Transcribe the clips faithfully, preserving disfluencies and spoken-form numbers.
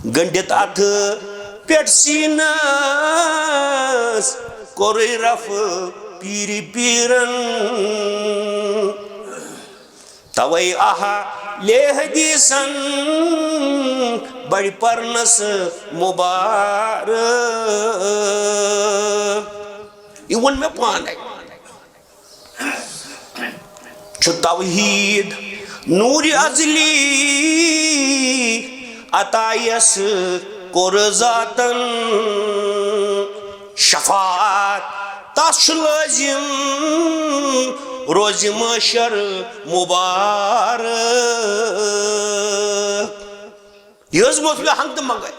گٔنٛڈِتھ اَتھٕ پٮ۪ٹھ سیٖنَس، کوٚرُے رَف پیٖرِ پیٖرَن۔ تَوَے اہلِ حدیثَن بَڑِ پَرنَس مُبارک۔ یہِ ووٚن مےٚ پانَے۔ چھُ توحید نور ازلی، عطا یس کوٚر ذاتن شفاعت، تس چھُ لٲزم روزِ محشر مبارک۔ یہِ حظ ووٚتھ مےٚ ہنٛگتہٕ منٛگَے۔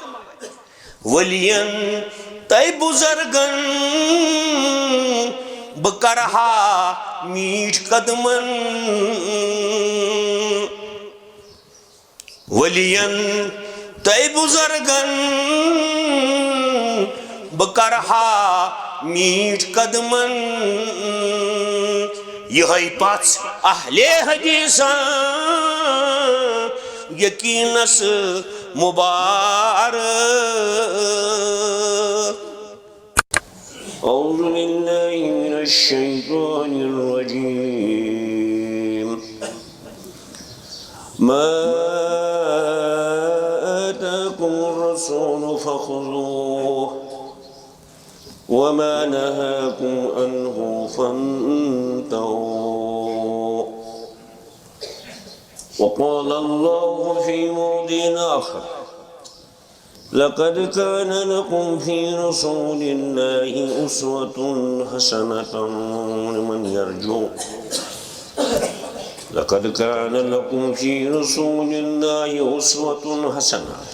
ؤلین تہٕ بُزرگن بہٕ کرٕ ہا میٖٹھۍ قدمن۔ ؤلین تہٕ بُزرگن بہٕ کرٕ ہا میٖٹھۍ قدمن۔ یِہوٚے پژھ اہلِ حدیثن یقینس مبارک۔ أعوذ بالله من الشيطان الرجيم. ما آتاكم الرسول فخذوه وما نهاكم عنه فانتهوا. وقال الله في موضع آخر: لقد كان لكم في رسول الله أسوة حسنة لمن يرجو، لقد كان لكم في رسول الله أسوة حسنة.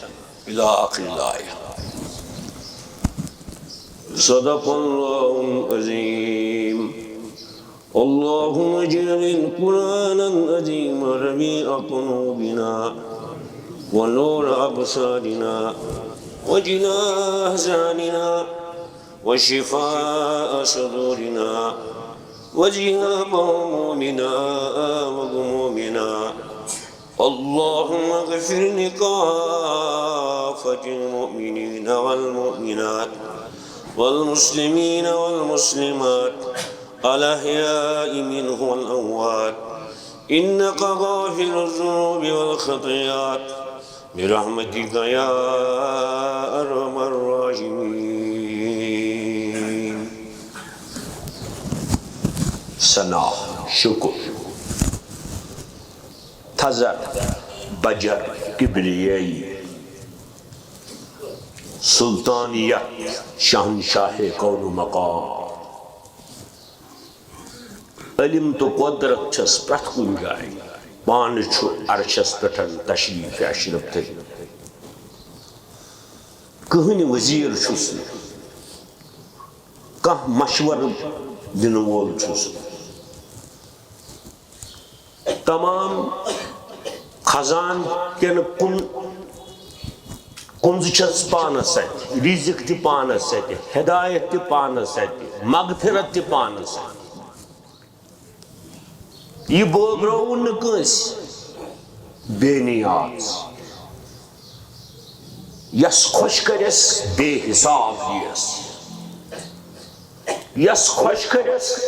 إلى آخر الآية. صدق الله العظيم. اللهم اجعل القرآن العظيم ربيع قلوبنا ونور أبصارنا وجلاء أحزاننا وشفاء صدورنا وذهاب همومنا وغمومنا. اللهم اغفر لكافة المؤمنين والمؤمنات والمسلمين والمسلمات الأحياء منهم والأموات إنك غافر الذنوب والخطيئات برحمتك يا أرحم الراحمين. ثنا، شکر، تھزر، بجر، کبریائی، سلطانیت، شہنشاہ کون و مقام۔ علم تہٕ قۄدرت چھس پرٛٮ۪تھ کُنہِ جایہِ۔ پانہٕ چھُ عرشس پٮ۪ٹھ تشریف اشرف تہٕ کٕہٕنۍ وزیر چھُس نہٕ، کانٛہہ مشورٕ دِنہٕ وول چھُس نہٕ۔ تمام خزان کٮ۪ن کُن، کُنزٕ چھس پانس اتھِ، رزق تہِ پانس اتھِ، ہدایت تہِ پانس اتھِ، مغفرت تہِ پانس اتھِ۔ یہِ بٲگراوُن نہٕ کٲنٛسہِ، بے نیاز۔ یس خۄش کرٮ۪س، بے حساب یِیَس۔ یس خۄش کرٮ۪س،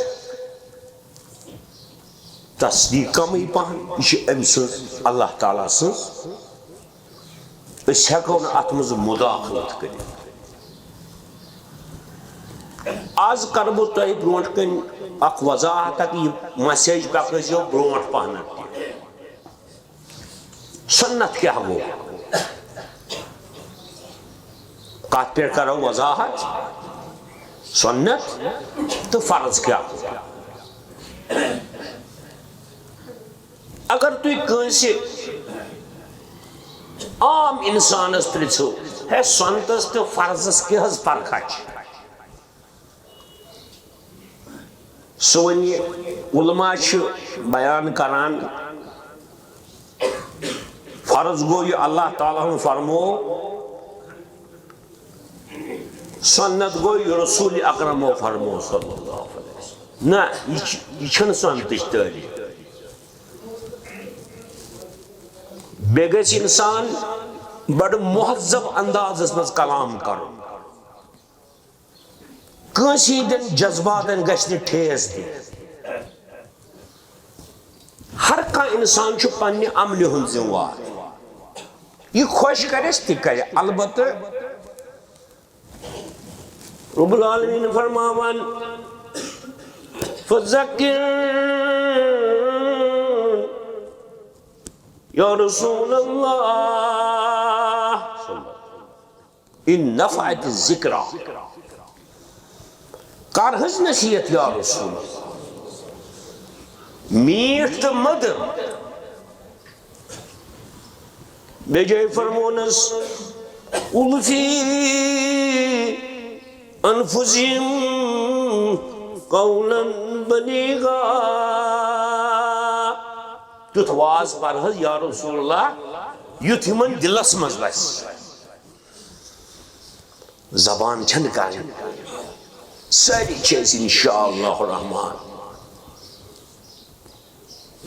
تصدیق کمٕے پہن، یہِ چھِ أمۍ سٕنٛز، اللہ تعالیٰ سٕنٛز۔ أسۍ ہٮ۪کو نہٕ اتھ منٛز مداخلت کٔرِتھ۔ از کرٕ بہٕ تۄہہِ برونٛٹھ کنہِ اکھ وضاحت، اکھ یہِ مسیج پکٲزیو برونٛٹھ پہن تہِ۔ سنت کیٛاہ گوٚو؟ کتھ پٮ۪ٹھ کرو وضاحت، سنت تہٕ فرض کیٛاہ گوٚو۔ اگر تُہۍ کٲنٛسہِ عام انسانس پرژھو، ہے، سنتس تہٕ فرضس کیٛاہ حظ فرقا چھِ؟ سُہ وَنہِ، علماء چھِ بیان کران، فرض گوٚو یہِ اللہ تعالیٰ ہن فرمو، سنت گوٚو یہِ رسول اکرمو فرمو صلی اللہ علیہ وسلم۔ نہ، یہِ چھِ، یہِ چھَنہٕ سنتٕچ تعلیٖم۔ بیٚیہِ گژھِ انسان بڑٕ مہذب اندازس منٛز کلام کرُن۔ کٲنٛسہِ ہٕنٛدٮ۪ن جذباتن گژھِ نہٕ ٹھیس دِنۍ۔ ہر کانٛہہ انسان چھُ پننہِ عملہِ ہُنٛد ذمہٕ وار۔ یہِ خۄش کرٮ۪س تہِ کرِ، البتہٕ رب العالمین فرماوان، فذکر یا رسول اللہ، ان نفعت الذکریٰ۔ کر حظ نصیحت یا رسول اللہ، میٖٹھ تہٕ مٔدٕر۔ بیٚیہِ جایہِ فرمونس، القی فی انفسہم قولا بلیغا۔ تیُتھ واز پر حظ یا رسول اللہ، یُتھ یِمن دلس منٛز وسہِ۔ زبان چھنہٕ کرٕنۍ، سٲری چھِ أسۍ انشاءاللہ الرحمن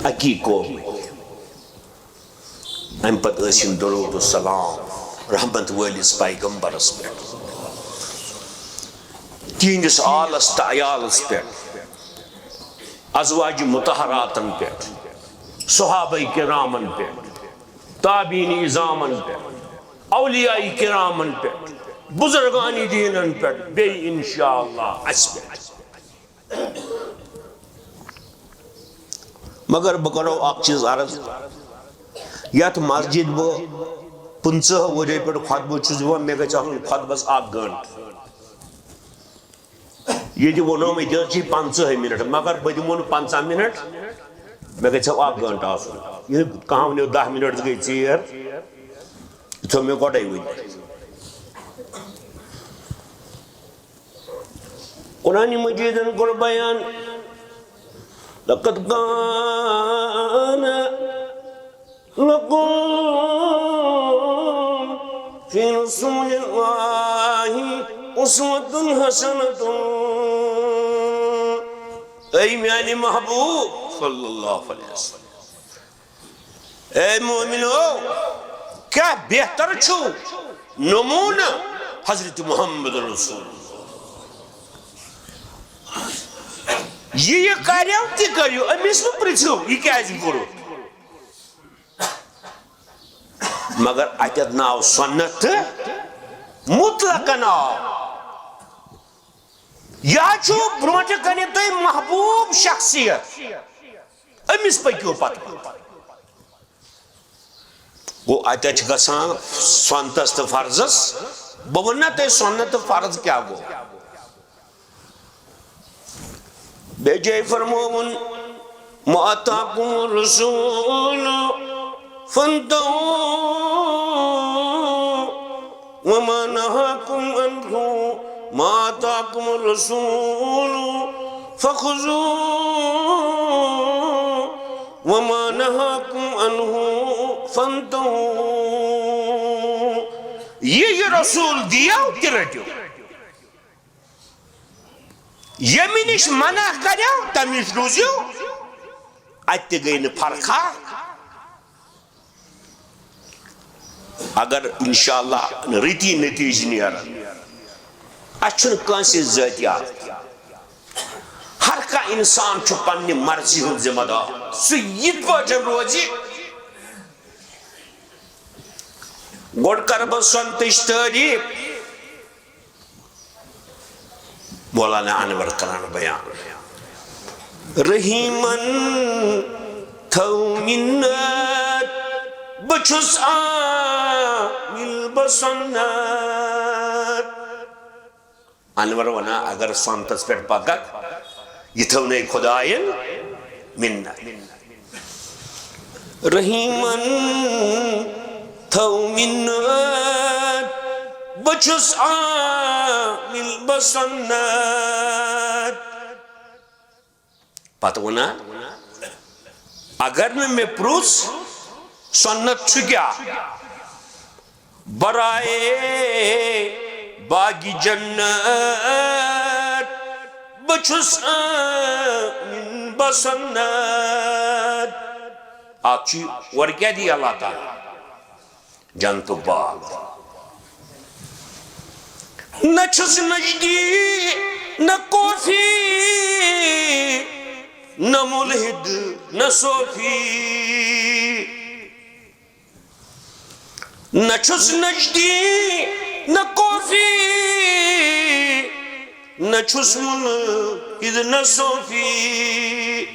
اکی قومٕکۍ۔ امہِ پتہٕ ٲسِن درود و سلام رحمت وٲلِس پیغمبرس پٮ۪ٹھ، تِہنٛدِس آلس تہٕ عیالس پٮ۪ٹھ، ازواج مطہراتن پٮ۪ٹھ، صحابہ کرامن پٮ۪ٹھ، تابعین عظامن پٮ۪ٹھ، اولیاء کرامن پٮ۪ٹھ، بزرگان دینن پٮ۪ٹھ، بیٚیہِ انشاءاللہ اسہِ پٮ۪ٹھ۔ مگر بہٕ کرو اکھ چیٖز عرض، یتھ مسجد بہٕ پٕنٛژٕہ ؤریو پٮ۪ٹھ خطبہٕ چھُس دِوان، مےٚ گژھِ آسُن خطبس اکھ گٲنٛٹہٕ۔ ییٚتہِ ووٚنُم، ییٚتہِ حظ چھِ پنٛژٕہے منٹ، مگر بہٕ دِمو نہٕ پنٛژاہ منٹ، مےٚ گژھِ ہا اکھ گٲنٛٹہٕ آسُن۔ یہِ کانٛہہ ؤنِو دَہ منٹ گٔے ژیر، یہِ تھوٚو مےٚ گۄڈَے ؤنِتھ۔ قرآن مجیدن کوٚر بیان، لقد کان لکم فی رسول اللہ اسوۃ حسنۃ۔ اے میانہِ محبوب صلی اللہ علیہ وسلم، اے مومنو، کیا بہتر چھُ نمونہٕ حضرت محمد رسول اللہ۔ یہِ یہِ کریو تہِ کٔرِو، أمِس مہٕ پرٛژھِو یہِ کیازِ کوٚرُتھ۔ مگر اتٮ۪تھ ناو سنت تہٕ مطلقاً آو۔ یا چھُ برونٛٹھٕ کنہِ تۄہہِ محبوب شخصیت، أمِس پٔکِو پتہٕ۔ گوٚو اتٮ۪تھ چھِ گژھان سنتس تہٕ فرضس۔ بہٕ ونہٕ نا تۄہہِ سنت تہٕ فرض کیٛاہ گوٚو۔ بیٚیہِ جایہِ فرمووُن، ما آتاکم الرسول فانتہوا وما نہاکم عنہ، ما آتاکم الرسول فخذوا وما نہاکم عنہ فانتہوا۔ یہِ یہِ رسول دِیو تہِ رٔٹِو۔ ییٚمہِ نِش منع کریو، تَمہِ نِش روٗزِو۔ اَتہِ تہِ گٔے نہٕ فرقا۔ اگر انشاءاللہ رٕتی نتیٖجہٕ نیرن، اَسہِ چھُنہٕ کٲنٛسہِ ذٲتی عرض۔ ہر کانٛہہ اِنسان چھُ پننہِ مرضی ہُنٛد ذمہٕ دار۔ سُہ یِتھ پٲٹھۍ روزِ، گۄڈٕ کرٕ بہٕ سۄنتٕچ تعریٖف۔ مولانا انور کران بیان۔ رحیمن تھو منت، بہٕ چھُس عامل بسنت۔ انور ونان، اگر سنتس پٮ۪ٹھ پککھ، یہِ تھٲونَے خداین منت۔ رحیمن تھو منت، بہٕ چھُس عامل بسنت۔ پتہٕ وَنان، اگر نہٕ مےٚ پرُژھ، سنت چھُ کیٛاہ؟ برائے باغ جنت، بہٕ چھُس آمین بسنت۔ اَتھ چھُ اورٕ کیٛاہ دی اللہ تعالیٰ؟ جنتُک باغ۔ نہ چھُس نجدی، نہ کوفی، نہ ملحد، نہ صوفی۔ نہ چھُس نجدی، نہ کوفی، نہ چھُس ملحد، نہ صوفی۔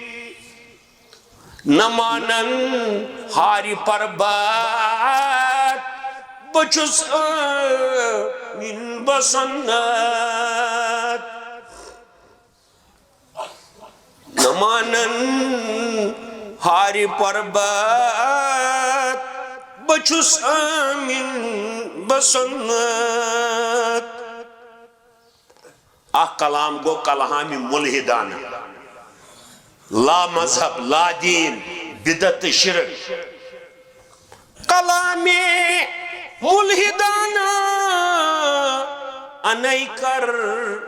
نہ مانن ہارِ پربت، بہٕ چھُس عامل بسنت۔ نہ مانن ہارِ پربت، بہٕ چھُس عامل بسنت۔ اکھ کلام گوٚو کلامِ ملحدانہ، لا مذہب، لا دین، بدعت تہٕ شرک۔ کلامِ ملحدانہ انے کر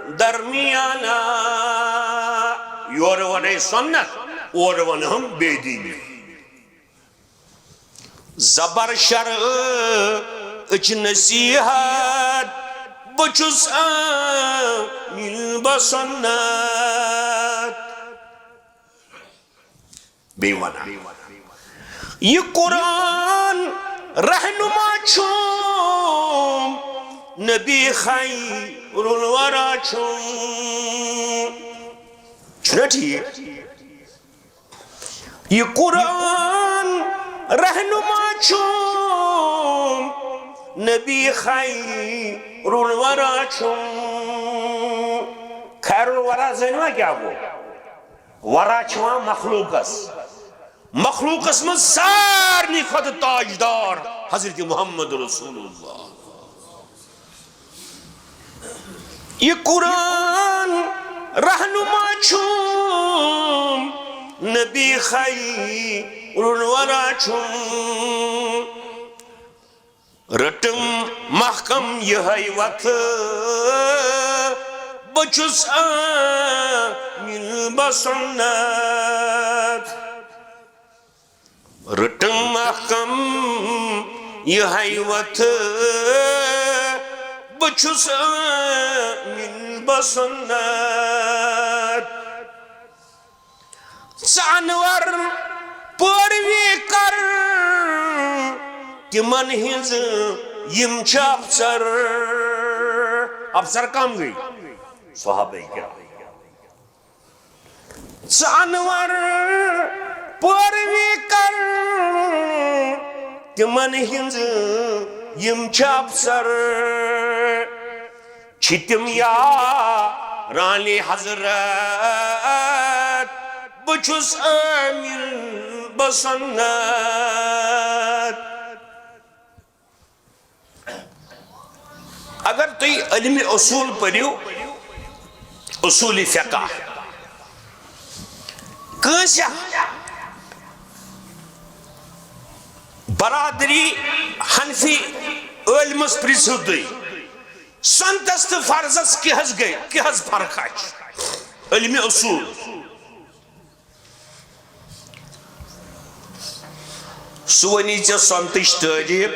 درمیانہ۔ یورٕ ونے سنت، اورٕ ونہم بے دینی۔ زبر شرعٕچ نصیحت، بہٕ چھُس عامل بسنت۔ بیٚیہِ وَنان، یہِ قرآن رہنما چھُم، نبی خیر الورا چھُم۔ چھُنہ ٹھیٖک؟ یہِ قرآن رہنما چھُم، نبی خیر الورا چھُم۔ خیر الورا زٲنِوا کیٛاہ گوٚو؟ ورا چھُ یِوان مخلوقس، مخلوقس منٛز سارنٕے کھۄتہٕ تاجدار حضرت محمد رسول اللہ۔ یہِ قرآن رہنما چھُم، نبی خیر الورا چھُم۔ رٔٹٕم محکم یِہوٚے وَتھ، بہٕ چھُس عامل بسنت۔ رٔٹٕم محکم یِہوٚے وَتھ، بہٕ چھُس عامل بسنت۔ ژٕ انور پٲروی کر تِمن ہٕنٛز، یِم چھِ افسر۔ افسر کم گٔے؟ صحابہ کرام۔ ژٕ انور پٲروی کر تِمن ہٕنٛز، یِم چھِ افسر۔ چھِ تِم یارانِ حضرت، بہٕ چھُس عامل بسنت۔ اگر تُہۍ علمِ اصوٗل پٔرِو، اصوٗلِ فقہ، کٲنٛسہِ برادری حنفی عٲلمس پرٛژھِو تُہۍ، سنتس تہٕ فرضس کیٛاہ حظ گٔے، کیٛاہ حظ فرقہ چھِ؟ علمِ اصوٗل۔ سُہ وَنی ژےٚ سنتٕچ تعریٖف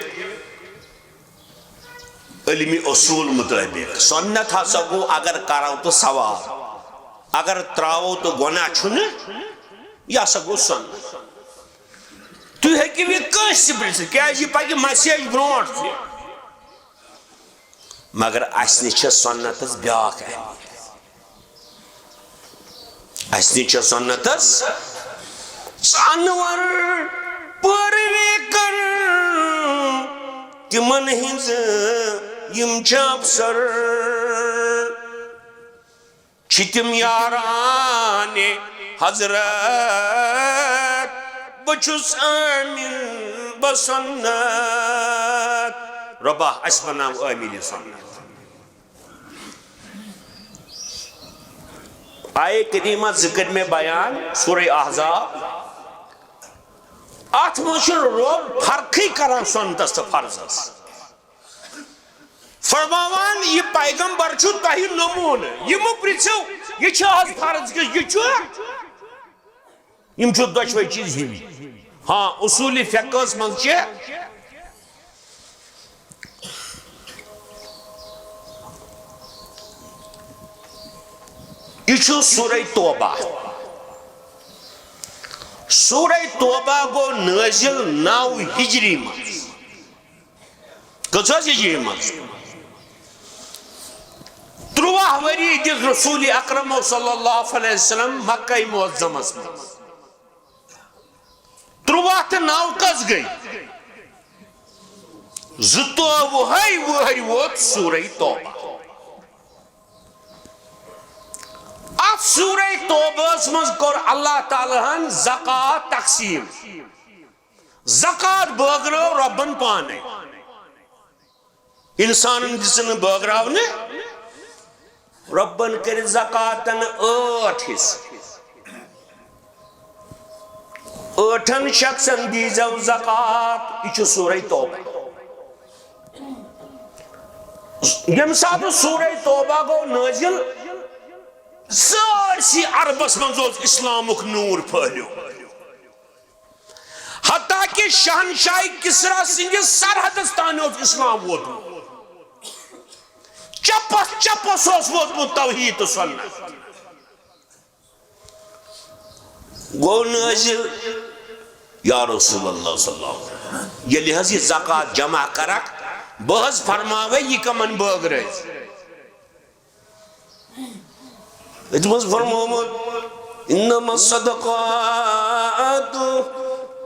علمِ اصوٗل مُطٲبِق۔ سنت ہسا گوٚو اگر کرو تہٕ ثواب، اگر ترٛاوو تہٕ گۄناہ چھُنہٕ، یہِ ہسا گوٚو سنت۔ تُہۍ ہیٚکِو یہِ کٲنٛسہِ تہِ پرٛژھِتھ، کیٛازِ یہِ پکہِ مسیج برونٛٹھ تہِ۔ مگر اسہِ نِش چھےٚ سنتس بیٛاکھ اہمیت۔ اسہِ نِش چھےٚ سنتس، ژٕ انور پٲروی کر تِمن ہٕنٛز، یِم چھِ افسر۔ چھِ تِم یارانِ حضرت، بہٕ چھُس عامل بسنت۔ رۄبا، اَسہِ بناو عاملِ سنت۔ آیے کریمہ زٕ کٔرۍ مےٚ بیان، سورہ احزاب۔ اَتھ منٛز چھُ رۄب فرقٕے کران سنتس تہٕ فرضس۔ فرماوان، یہِ پیغمبر چھُ تۄہہِ نموٗنہٕ۔ یہِ مہٕ پرٛژھِو، یہِ چھُ از فرض کِنہٕ یہِ چھُ؟ یِم چھِ دۄشوے چیٖز ہِوی۔ ہاں، اصوٗلِ فقہس منٛز چھِ یہِ چھُ سورہ توبہ۔ سورہ توبہ گوٚو نٲزِل نَو ہِجری منٛز۔ کٔژَس ہِجری منٛز؟ تُرٛواہ ؤری دِژ رسول اکرم صلی اللہ علیہ وسلم مکہ معظمس منٛز۔ تُرٛواہ تہٕ نَو کٔژ گٔے؟ زٕتووُہے وُہٕرۍ ووت سورہ توبہ۔ اتھ سورہ توبہس منٛز کوٚر اللہ تعالیٰ ہن زکوٰۃ تقسیم۔ زکوٰۃ بٲگرٲو رۄبن پانے۔ انسانن دِژ نہٕ بٲگراونہٕ۔ رۄبن کٔرۍ زکوٰتن ٲٹھ حصہٕ۔ ٲٹھن شخصن دیٖزیو زکوٰۃ۔ یہِ چھُ سورہ توبہ۔ ییٚمہِ ساتہٕ سورہ توبہ گوٚو نٲزِل، سٲرسٕے عربس منٛز اوس اسلامُک نوٗر پھٔہلیومُت۔ حتیٰ کہ شہنشاہ کسریٰ سٕنٛدِس سرحدس تام اوس اسلام ووتمُت۔ چپس چپس اوس ووتمُت توحید تہٕ سنت۔ گوٚو نٲزِل، یا رسول اللہ صلی اللہ علیہ وسلم، ییٚلہِ حظ یہِ زکوٰۃ جمع کرکھ، بہٕ حظ فرماوے یہِ کمن بٲگرٲوۍ۔ أتھۍ منٛز فرمومُت، "انما الصدقات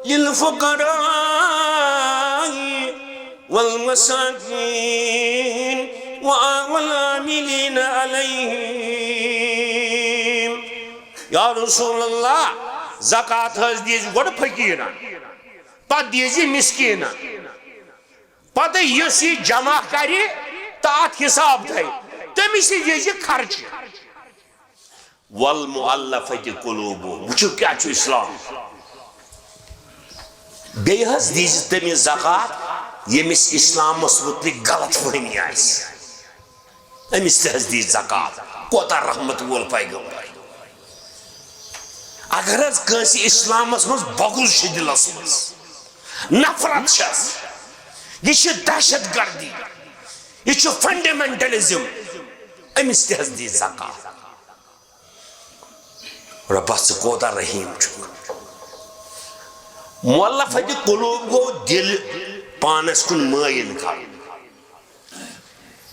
للفقراء والمساکین والعاملین علیہم۔" یا رسول اللہ، زکوٰۃ حظ دیٖزِ گۄڈٕ فقیرن، پتہٕ دیٖزِ مسکینن، پتہٕ یُس یہِ جمع کرِ تہٕ اتھ حساب تھایہِ، تٔمِس تہِ دیٖزِ خرچہِ۔ والمؤلفة قلوبهم۔ وٕچھِو کیٛاہ چھُ اسلام۔ بیٚیہِ حظ دیٖزِ تٔمِس زکوٰۃ، ییٚمِس اسلامس مُتعلق غلط فہمی آسہِ، أمِس تہِ حظ دیٖزِ زکوٰۃ۔ کوتاہ رحمت وول پیغمبر۔ اگر حظ کٲنٛسہِ اسلامس منٛز بغض چھِ دِلس منٛز، نفرت چھس، یہِ چھِ دہشت گردی، یہِ چھُ فنڈامنٹلزم، أمِس تہِ حظ دیٖزِ زکوٰۃ۔ رۄبا، ژٕ کوتاہ رحیٖم چھُکھ۔ مؤلفة قلوب گوٚو دِل پانس کُن مٲیِل کرُن۔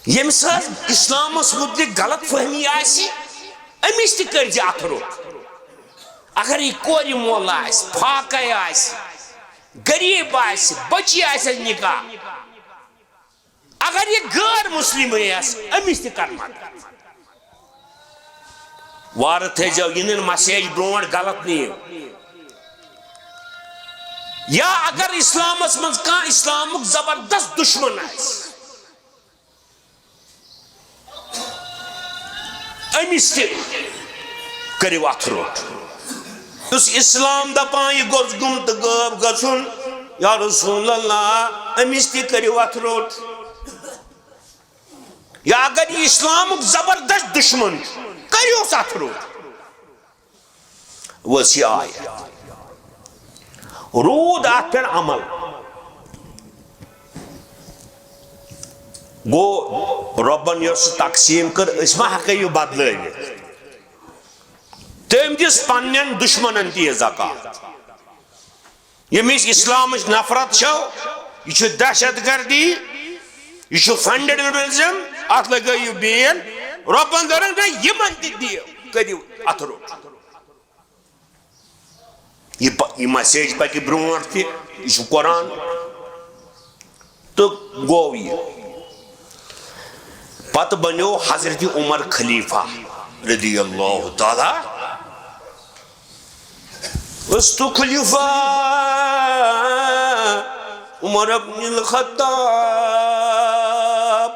ییٚمِس حظ اسلامس مُتعلق غلط فہمی آسہِ، أمِس تہِ کٔرزِ اتھٕ روٚٹ۔ اگر یہِ کورِ مول آسہِ، فاقے آسہِ، غریب آسہِ، بچی آسٮ۪س نکاح، اگر یہِ غٲر مسلمٕے آسہِ، أمِس تہِ کر مدد۔ وارٕ تھٲیزیو، یہِ نہٕ مسیج برونٛٹھ غلط نِیِو۔ یا اگر اسلامس منٛز کانٛہہ اسلامُک زبردست دشمن آسہِ، أمِس تہِ کٔرِو اتھٕ روٚٹ۔ یُس اسلام دپان یہِ گوٚژھ گُم تہٕ غٲب گژھُن، یا رسول اللہ، أمِس تہِ کٔرِو اتھٕ روٚٹ۔ یا اگر یہِ اسلامُک زبردست دشمن چھُ، کٔرِوس اتھٕ روٚٹ۔ ؤژھ یہِ آیت۔ روٗد اتھ پٮ۪ٹھ عمل۔ گوٚو، رۄبن یۄس سُہ تقسیٖم کٔر، أسۍ ما ہٮ۪کو یہِ بدلٲوِتھ؟ تٔمۍ دِژ پننٮ۪ن دُشمنن تہِ یہِ زکات۔ ییٚمِس اسلامٕچ نفرت چھو، یہِ چھُ دہشت گردی، یہِ چھُ فنڈامنٹلزم، اتھ لگٲیِو بیل۔ رۄبن دوٚپُن، نہ، یِمن تہِ دِیِو، کٔرِو اتھٕ روٚٹ۔ یہِ پ-، یہِ مسیج پکہِ برونٛٹھ تہِ، یہِ چھُ قرآن۔ تہٕ گوٚو یہِ۔ پتہٕ بنیو حضرت عمر خلیفہ رضی اللہ تعالیٰ۔ استخلف عمر بن الخطاب۔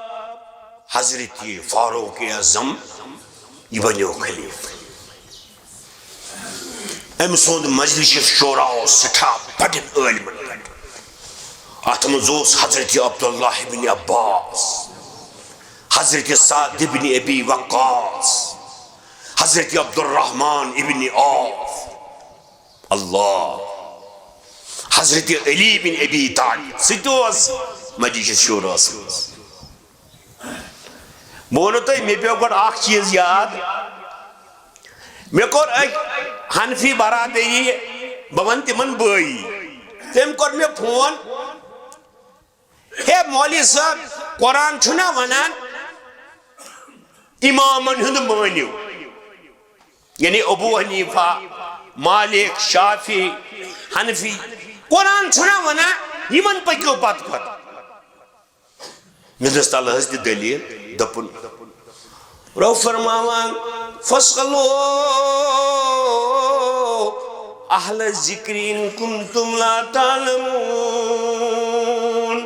حضرت فاروق اعظم، یہِ بنیو خلیفہ۔ أمۍ سُنٛد مجلس شورا اوس سٮ۪ٹھاہ بڑٮ۪ن عٲلمن پٮ۪ٹھ۔ اتھ منٛز اوس حضرت عبداللہ ابن عباس، حضرت سعد ابن ابی وقاص، حضرت عبدالرحمن ابن عوف، اللہ، حضرت علی بن ابی طالب، سُہ تہِ اوس مجلس شوراہس منٛز۔ بہٕ وَنو تۄہہِ، مےٚ پیوٚو گۄڈٕ اکھ چیٖز یاد۔ مےٚ کوٚر أکۍ حنفی برادٔری، بہٕ وَنہٕ تِمن بٲیی۔ تٔمۍ کوٚر مےٚ فون، "ہے مولوی صٲب، قرآن چھُنا وَنان اِمامن ہُنٛد مٲنِو، یعنی ابو حنیفہ، مالک، شافعی، حنفی، قرآن چھُنا وَنان یِمن پٔکِو پتہٕ پتہٕ؟" مےٚ دِژ تَلہٕ حظ تہِ دٔلیٖل، دوٚپُن، رۄب فرماوان، "فَاسْأَلُوا أَهْلَ الذِّكْرِ إِنْ كُنْتُمْ لَا تَعْلَمُونَ۔"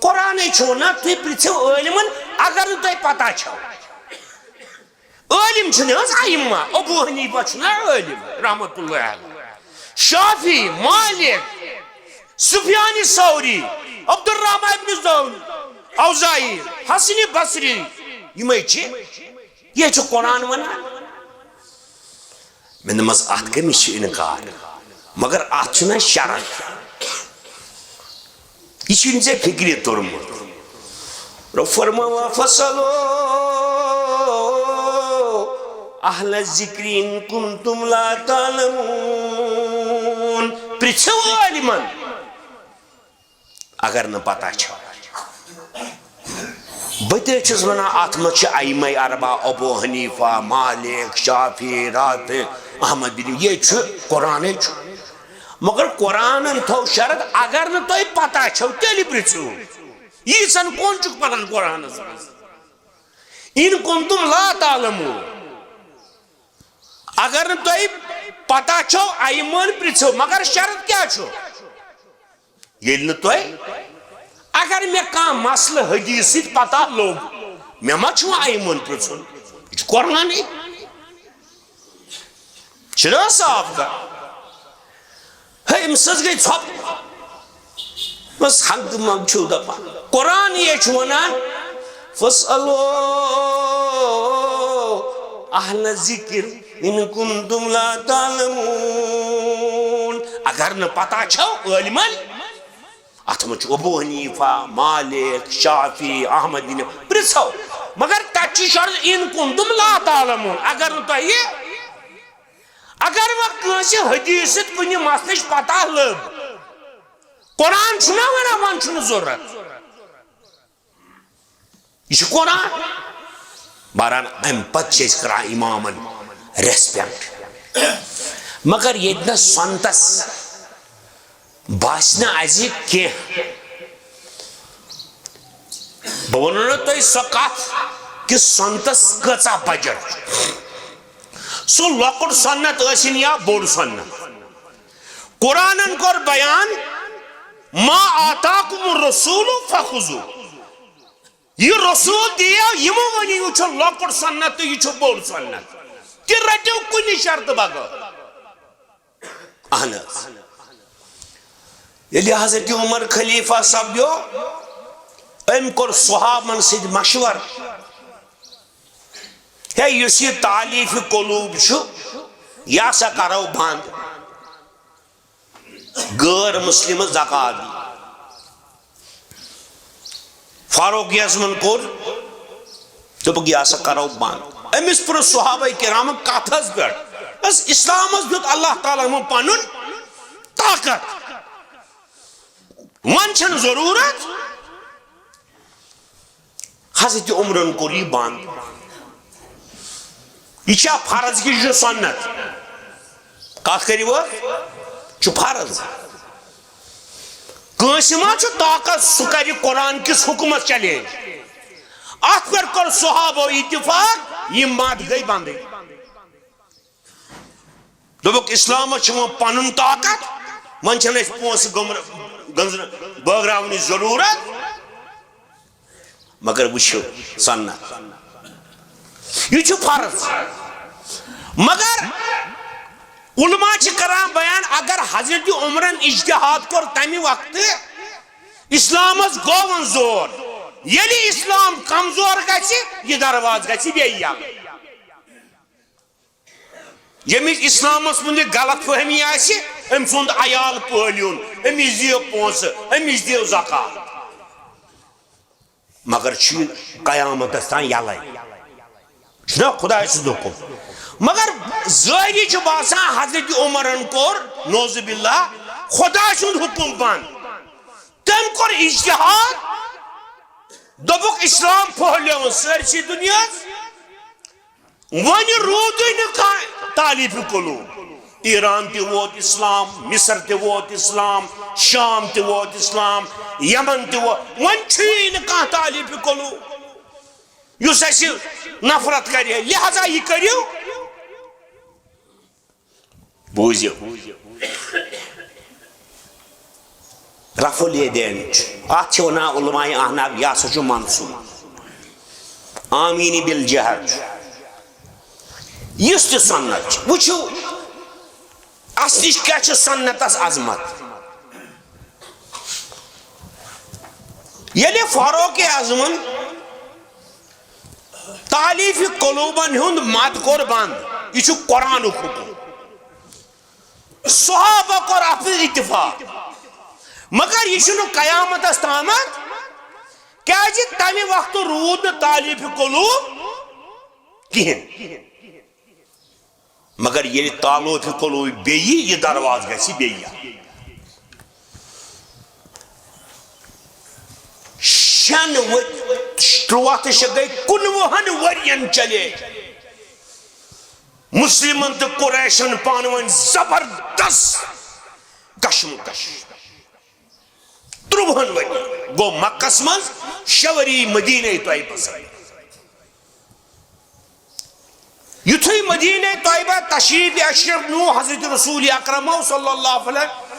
قرآنٕے چھُو نا، تُہۍ پرٛژھِو عٲلمَن، اگر نہٕ تۄہہِ پتہ چھو۔ عٲلِم چھِنہٕ حظ ائمہ، ابو حنیفہ چھُنہ عٲلِم، رحمتہ اللہ علیہ، شافعی، مالک، سفیان ثوری، عبدالرحمن ابن زون، اوزاعی، حسن بصری، یِمے چھِ۔ یہِ چھُ قرآن وَنان۔ مےٚ دوٚپمَس، "اَتھ کٔمِس چھُ اِنکار؟ مگر اَتھ چھُنہ شرط۔ یہِ چھُنہٕ ژےٚ فِکرِ توٚرمُت۔" رۄب فرماوان، "فَاسْأَلُوا أَهْلَ الذِّكْرِ إِنْ كُنْتُمْ لَا تَعْلَمُونَ۔" پرٛژھِو عٲلمَن، اگر نہٕ پتہ چھو۔ بہٕ تہِ چھُس وَنان، اَتھ منٛز چھِ ائمہ اربعہ، ابو حنیفہ، مالک، شافعی، رافع، احمد بن، یہِ چھُ قرآنٕے چھُ۔ مگر قرآنن تھوٚو شرط، اگر نہٕ تۄہہِ پتہ چھو، تیٚلہِ پرٛژھِو۔ ییٖژن کون چھُکھ پران قرآنس منٛز؟ "إِنْ كُنْتُمْ لَا تَعْلَمُونَ۔" اگر نہٕ تۄہہِ پتہ چھو، ائمن پرٛژھِو، مگر شرط کیٛاہ چھُ؟ ییٚلہِ نہٕ تۄہہِ، اگر مےٚ کانٛہہ مسلہٕ حدیث سۭتۍ پتہ لوٚگ، مےٚ ما چھُ ائمن پرٛژھُن؟ یہِ چھُ قرآنٕے۔ چھُنہ صاف کتھ؟ ہے، أمِس حظ گٔے ژھۄپہٕ۔ بس ہنٛگتہٕ منٛگ چھِو دپان۔ قرآن یے چھُ ونان، "فَاسْأَلُوا أَهْلَ الذِّكْرِ إِنْ كُنْتُمْ لَا تَعْلَمُونَ۔" اگر نہٕ پتہ چھو عٲلمن، اتھ منٛز چھُ ابو حنیفہ، مالک، شافعی، احمد بن، پرٛژھو۔ مگر تتہِ چھُ شرط، "إِنْ كُنْتُمْ لَا تَعْلَمُونَ"۔ اگر نہٕ تۄہہِ، اگر وۄنۍ کٲنٛسہِ حدیث سۭتۍ کُنہِ مسلٕچ پتہ لٔب، قرآن چھُنہ ونان، وۄنۍ چھُنہٕ ضروٗرت۔ یہِ چھُ قرآن۔ بہرحال، اَمہِ پتہٕ چھِ أسۍ کران اِمامن respect۔ مگر ییٚتہِ نَس سنتس باسہِ نہٕ اَسہِ کینٛہہ، بہٕ وَنو نہٕ تۄہہِ سۄ کَتھ کہِ سنتس کۭژاہ بجر چھِ۔ سُہ لۄکُٹ سنت ٲسِن یا بوٚڑ سنت، قرآنن کوٚر بیان، "ما آتاکم الرسول فخذوہ۔" یہِ رسول دِیو، یِمو ؤنِو، یہِ چھُ لۄکُٹ سنت تہٕ یہِ چھُ بوٚڑ سنت، تہِ رٔٹِو کُنہِ شرطہٕ بغٲر۔ اہن حظ۔ ییٚلہِ حضرت عمر خلیفہ سپدیو، أمۍ کوٚر صحابن سۭتۍ مشورٕ، ہے، یُس یہِ تالیف قلوب چھُ، یہِ ہسا کرو بند۔ غٲر مسلم زکات دی۔ فاروق اعظمن کوٚر، دوٚپُکھ، "یہِ ہسا کرو بند۔" أمِس پرُژھ صحابہ کرامن کتھ حظ پٮ۪ٹھ؟ بس، اسلامس دیُت اللہ تعالیٰ ہن پنُن طاقت، وۄنۍ چھنہٕ ضروٗرت۔ حضرت عمرن کوٚر یہِ بند۔ یہِ چھا فرض کہِ یہِ چھُ سنت؟ کتھ کٔرِو حظ؟ چھُ فرض۔ کٲنٛسہِ ما چھُ طاقت سُہ کرِ قرآن کِس حُکمس challenge؟ اتھ پٮ۪ٹھ کوٚر صحابو اتفاق، یِم مد گٔے بندٕے۔ دوٚپُکھ، اسلامس چھُ وۄنۍ پنُن طاقت، وۄنۍ چھنہٕ اسہِ پونٛسہٕ گوٚمر-، گٔنزرٕ-، بٲگراونٕچ ضروٗرت۔ مگر وٕچھِو سنت، یہِ چھُ فرض۔ مگر علماء چھِ کران بیان، اگر حضرت عمرن اجتہاد کوٚر تمہِ وقتہٕ، اسلامس گوٚو وۄنۍ زور، ییٚلہِ اسلام کمزور گژھِ، یہِ دروازٕ گژھِ بیٚیہِ یلہٕ۔ ییٚمِس اسلامس مُتعلق غلط فہمی آسہِ، أمۍ سُنٛد عیال پٲلیُن، أمِس دِیِو پونٛسہٕ، أمِس دِیِو زکات۔ مگر چھُ یہِ قیامتس تام یلے۔ چھُنہ خۄداے سُنٛد حُکُم؟ مگر ظٲہری چھُ باسان حضرت عمرن کوٚر، نعوذ باللہ، خۄداے سُنٛد حُکُم بنٛد۔ تٔمۍ کوٚر اجتہاد، دوٚپُکھ، اسلام پھٔہلیو سٲرسٕے دُنیاہَس۔ وۄنۍ روٗدُے نہٕ کانٛہہ تالیٖفِ قلوٗب۔ ایران تہِ ووت اسلام، مصر تہِ ووت اسلام، شام تہِ ووت اسلام، یمن تہِ ووت۔ وۄنۍ چھُیی نہٕ کانٛہہ تالیٖفِ قلوٗب یُس اَسہِ نفرت کرِ۔ لہذا یہِ کٔرِو، بوٗزِو، رفع الیدین چھُ، اَتھ چھِ وَنان علماء احناف، یہِ ہسا چھُ منسوخ۔ آمین بالجہر چھُ۔ یُس تہِ سنت چھُ، وٕچھِو، اَسہِ نِش کیٛاہ چھِ سنتس عظمت؟ ییٚلہِ فاروق اعظمن تالیٖفِ قلوٗبن ہُنٛد مد کوٚر بنٛد، یہِ چھُ قرآنُک حُکُم۔ صحابہ کوٚر اَتھ منٛز اتفاق، مگر یہِ چھُنہٕ قیامتس تامتھ، کیٛازِ تَمہِ وقتہٕ روٗد نہٕ تالیٖفِ قلوٗب کِہیٖنۍ۔ مگر ییٚلہِ تالیٖفِ قلوٗب بیٚیہِ، یہِ دروازٕ گژھِ بیٚیہِ۔ شٮ۪ن ؤ-، تُرٛواہ تہٕ شےٚ گٔے، کُنوُہن ؤرین چلے مسلمن تہٕ قریشن پانہٕ ؤنۍ زبردست کشمکش۔ تُرٛوہن ؤرین گوٚو مکس منٛز، شےٚ ؤری مدینہ طیبس منٛز۔ یُتھُے مدینہ طیبہ تشریف اشرف نیوٗ حضرت رسول اکرمو صلی اللہ علیہ وسلم،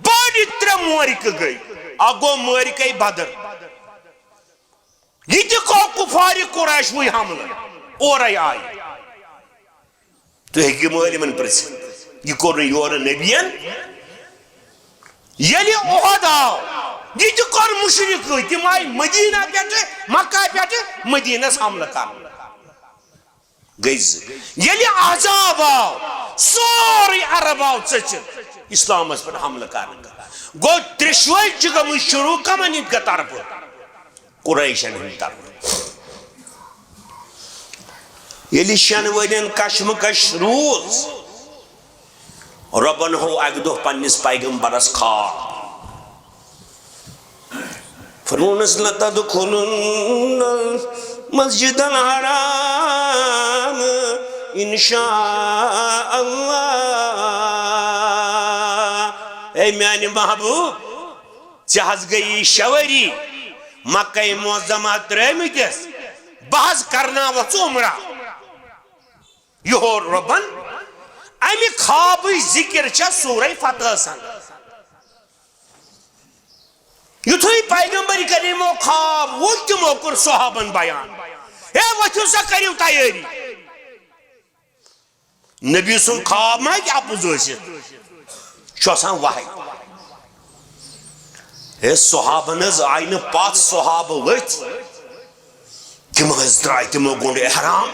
بٔڑۍ ترٛےٚ معرکہٕ گٔے۔ اکھ گوٚو معرکہ بدر، یہِ تہِ کوٚر کفارِ قریشوٕے حملہٕ، اورے آیہِ۔ تُہۍ ہیٚکِو مٲلۍ یِمن پرٛژھِتھ، یہِ کوٚر نہٕ یورٕ نبیَن۔ ییٚلہِ اُحد آو، یہِ تہِ کوٚر مُشرِکٕے، تِم آیہِ مدینہ پٮ۪ٹھٕ، مکہ پٮ۪ٹھٕ مدینس حملہٕ کرنہٕ۔ گٔے زٕ۔ ییٚلہِ احزاب آو، سورُے عرب آو ژٔژِتھ اسلامس پٮ۪ٹھ حملہٕ کرنہٕ۔ گوٚو ترٛیٚشوَے چھِ گٔمٕتۍ شروٗع کمن ہٕنٛدِ طرفہٕ؟ قریشن ہٕنٛدِ طرفہٕ۔ ییٚلہِ شٮ۪ن ؤرین کشمکش روٗز، رۄبن ہوو اکہِ دۄہ پننِس پیغمبرس خواب۔ فرموونس، "لتدخلن المسجد الحرام ان شاء اللہ۔" اے میانہِ محبوب، ژےٚ حظ گٔیی شےٚ ؤری مکہ معظمہ ترٲومٕتِس، بہٕ حظ کرناوتھ ژٕ عمرہ۔ یہِ ہوو رۄبن۔ امہِ خوابٕچ ذکر چھےٚ سورہ فتحس اندر۔ یُتھُے پیغمبر کریمو خواب وُچھ، تِمو کوٚر صحابن بیان، "ہے، ؤتھِو سا، کٔرِو تیٲری۔" نبی سُنٛد خواب ما ہیٚکہِ اَپُز ٲسِتھ؟ یہِ چھُ آسان وحی۔ ہے، صحابن حظ آیہِ نہٕ پَتھ، صحابہٕ ؤتھۍ، تِم حظ درٛاے، تِمو گوٚنٛڈ احرام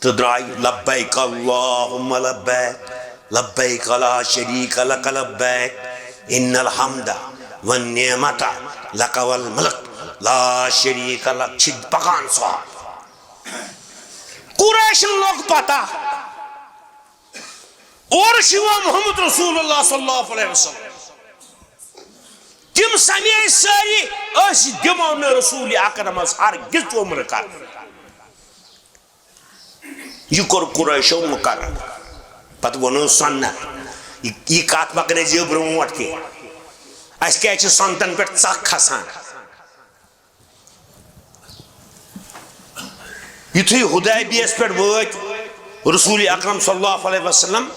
تہٕ درٛاے، "لبیک اللہم لبیک، لبیک لا شریک لک لبیک، ان الحمد والنعمت لک والملک، لا شریک لک"۔ چھِ پکان صحابہٕ۔ قریشن لوٚگ پتہ، اورٕ چھُ یِوان محمد رسول اللہ صلی اللہ علیہ وسلم۔ تِم سمے سٲری، "أسۍ دِمو نہٕ رسول اکرمس ہرگز عمرٕ کرنہٕ۔" یہِ کوٚر قریشو مقرر۔ پتہٕ ووٚنُن سنت۔ یہِ، یہِ کتھ مہ کٔرِو برونٛٹھ تہِ۔ اَسہِ کیٛازِ چھِ سنتن پٮ۪ٹھ ژکھ کھسان؟ یُتھُے حدیبیس پٮ۪ٹھ وٲتۍ رسول اکرم صلی اللہ علیہ وسلم،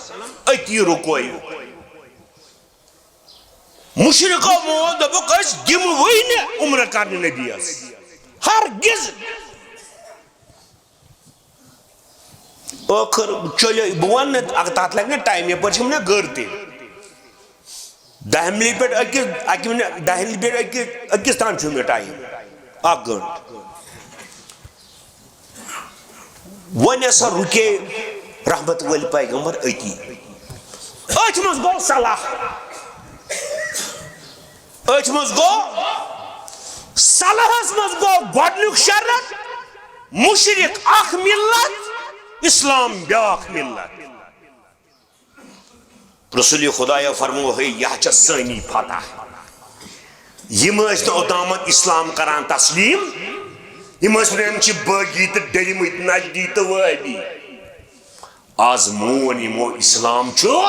أتی رُکویو۔ مشرکو مون، دوٚپُکھ، "أسۍ دِموٕے نہٕ عمرٕ کرنہٕ نبیَس، ہرگز۔" ٲخٕر چلیو، بہٕ وَنہٕ نہٕ، اگر تَتھ لَگہِ نہ ٹایم، یَپٲرۍ چھِ یِم نہ گٔر تہِ۔ دَہہِ مِنٹہِ پٮ۪ٹھ أکِس، اَکہِ مِنٹہِ، دَہہِ مِنٹہِ پٮ۪ٹھ أکِس، أکِس تام چھُ مےٚ ٹایم، اَکھ گٲنٛٹہٕ۔ وۄنۍ ہسا رُکے رحمت وٲلۍ پیغمبر أتی۔ أتھۍ منٛز گوٚو صلاح۔ أتھۍ منٛز گوٚو، صلاحس منٛز گوٚو گۄڈٕنیُک شرط، مشرک اکھ ملت، اسلام بیاکھ ملت۔ رسول خدایا فرمو، ہے، یہ چھِ سٲنی فتح۔ یِم ٲسۍ نہٕ اوٚتامَتھ اسلام کران تسلیم، یِم ٲسۍ ونان، یِم چھِ بٲغی تہٕ ڈٔلمٕتۍ، نجدی تہٕ وہابی۔ آز مون یِمو اسلام چھُ،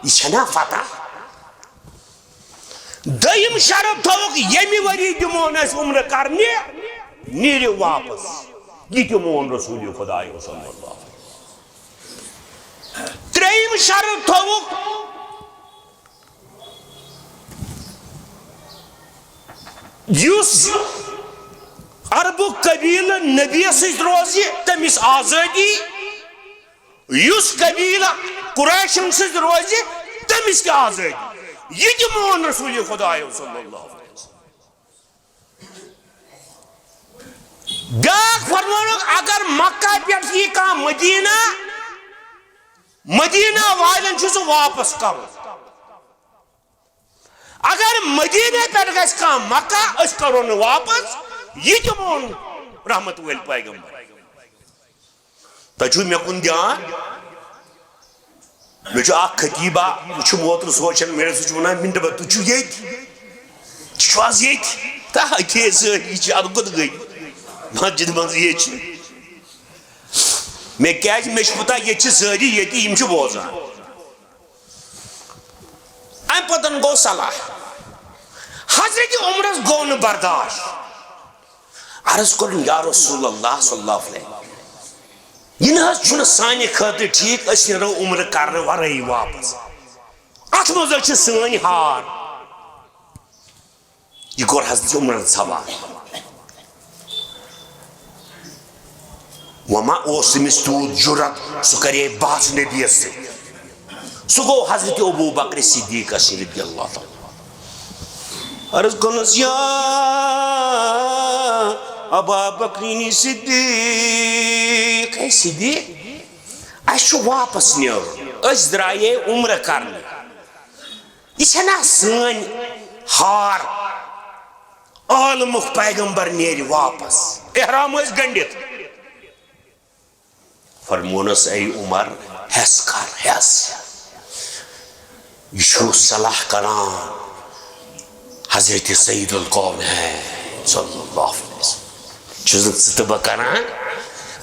یہِ چھَنا فتح؟ دوٚیِم شرط تھوٚوُکھ، ییٚمہِ ؤری دِمو نہٕ أسۍ عمرٕ کرنہِ، نیٖرِو واپس۔ یہِ تہِ مون رسول خدایو صلی اللہ علیہ وسلم۔ ترٛیٚیِم شرط تھوٚوُکھ، یُس عربُک قبیلہٕ نبیَس سۭتۍ روزِ، تٔمِس آزٲدی، یُس قبیلہٕ قریشن سۭتۍ روزِ، تٔمِس تہِ آزٲدی۔ یہِ تہِ مون رسول خدایو صلی اللہ علیہ وسلم۔ بیٛاکھ فرمونُکھ، اگر مکہ پٮ۪ٹھ یی کانٛہہ مدینہ، مدینہ والٮ۪ن چھُ سُہ واپس کرُن۔ اگر مدینہ پٮ۪ٹھ گژھِ کانٛہہ مکہ، أسۍ کرو نہٕ واپس۔ یہِ تہِ مون رحمت وٲلۍ پیغمبر۔ تۄہہِ چھُو مےٚ کُن دھیان؟ مےٚ چھُ اکھ خطیبہ، یہِ چھُ موترٕ سوچان، مےٚ سۭتۍ چھُ وَنان، مِنٹہٕ بعد، تُہۍ چھِو ییٚتہِ؟ ژٕ چھُ آز ییٚتہِ؟ تہٕ أتی ٲسۍ سٲری، یہِ چھِ اَدٕ کوٚت گٔے؟ مسجد منٛز ییٚتہِ چھِ۔ مےٚ کیٛازِ؟ مےٚ چھُ پَتہ، ییٚتہِ چھِ سٲری ییٚتہِ، یِم چھِ بوزان۔ اَمہِ پَتہٕ گوٚو صلاح۔ حضرت عمرَس گوٚو نہٕ برداش۔ عرض کوٚرُن، یا رسول اللہ صلی اللہ علیہ وسلم، یہِ نہ حظ چھُنہٕ سانہِ خٲطرٕ ٹھیٖک، أسۍ نیرو عمرٕ کرنہٕ ورٲیی واپس۔ اَتھ منٛز حظ چھِ سٲنۍ ہار۔ یہِ کوٚر حضرت عمرَن سوال۔ وۄنۍ ما اوس تٔمِس تیوٗت جُرت، سُہ کرے بحث نبیَس سۭتۍ؟ سُہ گوٚو حضرت ابو بکر صدیقس نِش رضی اللہ تعالیٰ۔ عرض کوٚرنس، یا ابا بکرین صدیق، ہے صدیق، اَسہِ چھُ واپس نیرُن، أسۍ درٛایے عمرہ کرنہِ۔ یہِ چھَنا سٲنۍ ہار؟ عالمُک پیغمبر نیرِ واپس، احرام ٲسۍ گنڈِتھ۔ فرمونس، اے عمر، ہٮ۪س کر، ہٮ۪س۔ یہِ چھُ صلاح کران حضرت سید الکونین صلی اللہ علیہ وسلم۔ چھُس نہٕ ژٕ تہٕ بہٕ کران،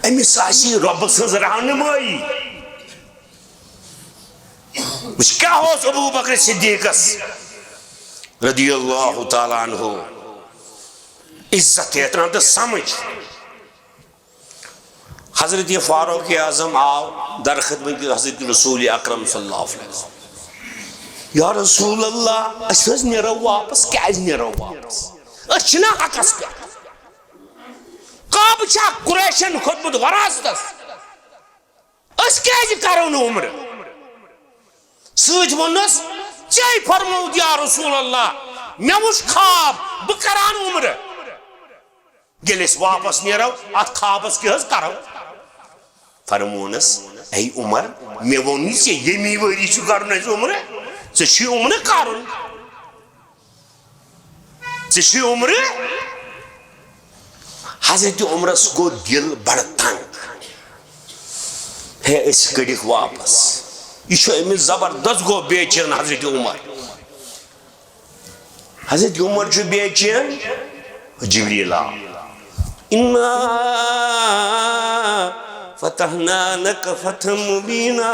أمِس آسی رۄبہٕ سٕنٛز رہنمٲیی۔ وٕچھ کیٛاہ اوس ابو بکر صدیقس رضی اللہ تعالیٰ عنہ عزت احترام تہٕ سمجھ۔ حضرت فاروق اعظم آو در خدمت حضرت رسول اکرم صلی اللہ علیہ وسلم۔ یا رسول اللہ، أسۍ حظ نیرو واپس، کیٛازِ نیرو واپس؟ أسۍ چھِنہ حقس پٮ۪ٹھ؟ کعبہٕ چھا قریشن کھوٚتمُت وراثتس؟ أسۍ کیٛازِ کرو نہٕ عمرٕ؟ سۭتۍ ووٚننس، ژےٚ فرمووُتھ یا رسول اللہ، مےٚ وُچھ خواب، بہٕ کران عمرٕ۔ ییٚلہِ أسۍ واپس نیرو، اتھ خوابس کیٛاہ حظ کرو؟ فرمونس، اے عمر، مےٚ ووٚن نہٕ ژےٚ ییٚمی ؤری چھُ کرُن اَسہِ عمرٕ، ژےٚ چھُے عمرٕ کرُن، ژےٚ چھُے عمرٕ۔ حضرت عمرس گوٚو دل بڑٕ تنگ، ہے أسۍ کٔڑِکھ واپس، یہِ چھُ أمِس زبردست، گوٚو بے چین حضرت عمر۔ حضرت عمر چھُ بے چین، جبریل آو۔ انا فتحنا لک فتحا مبینا۔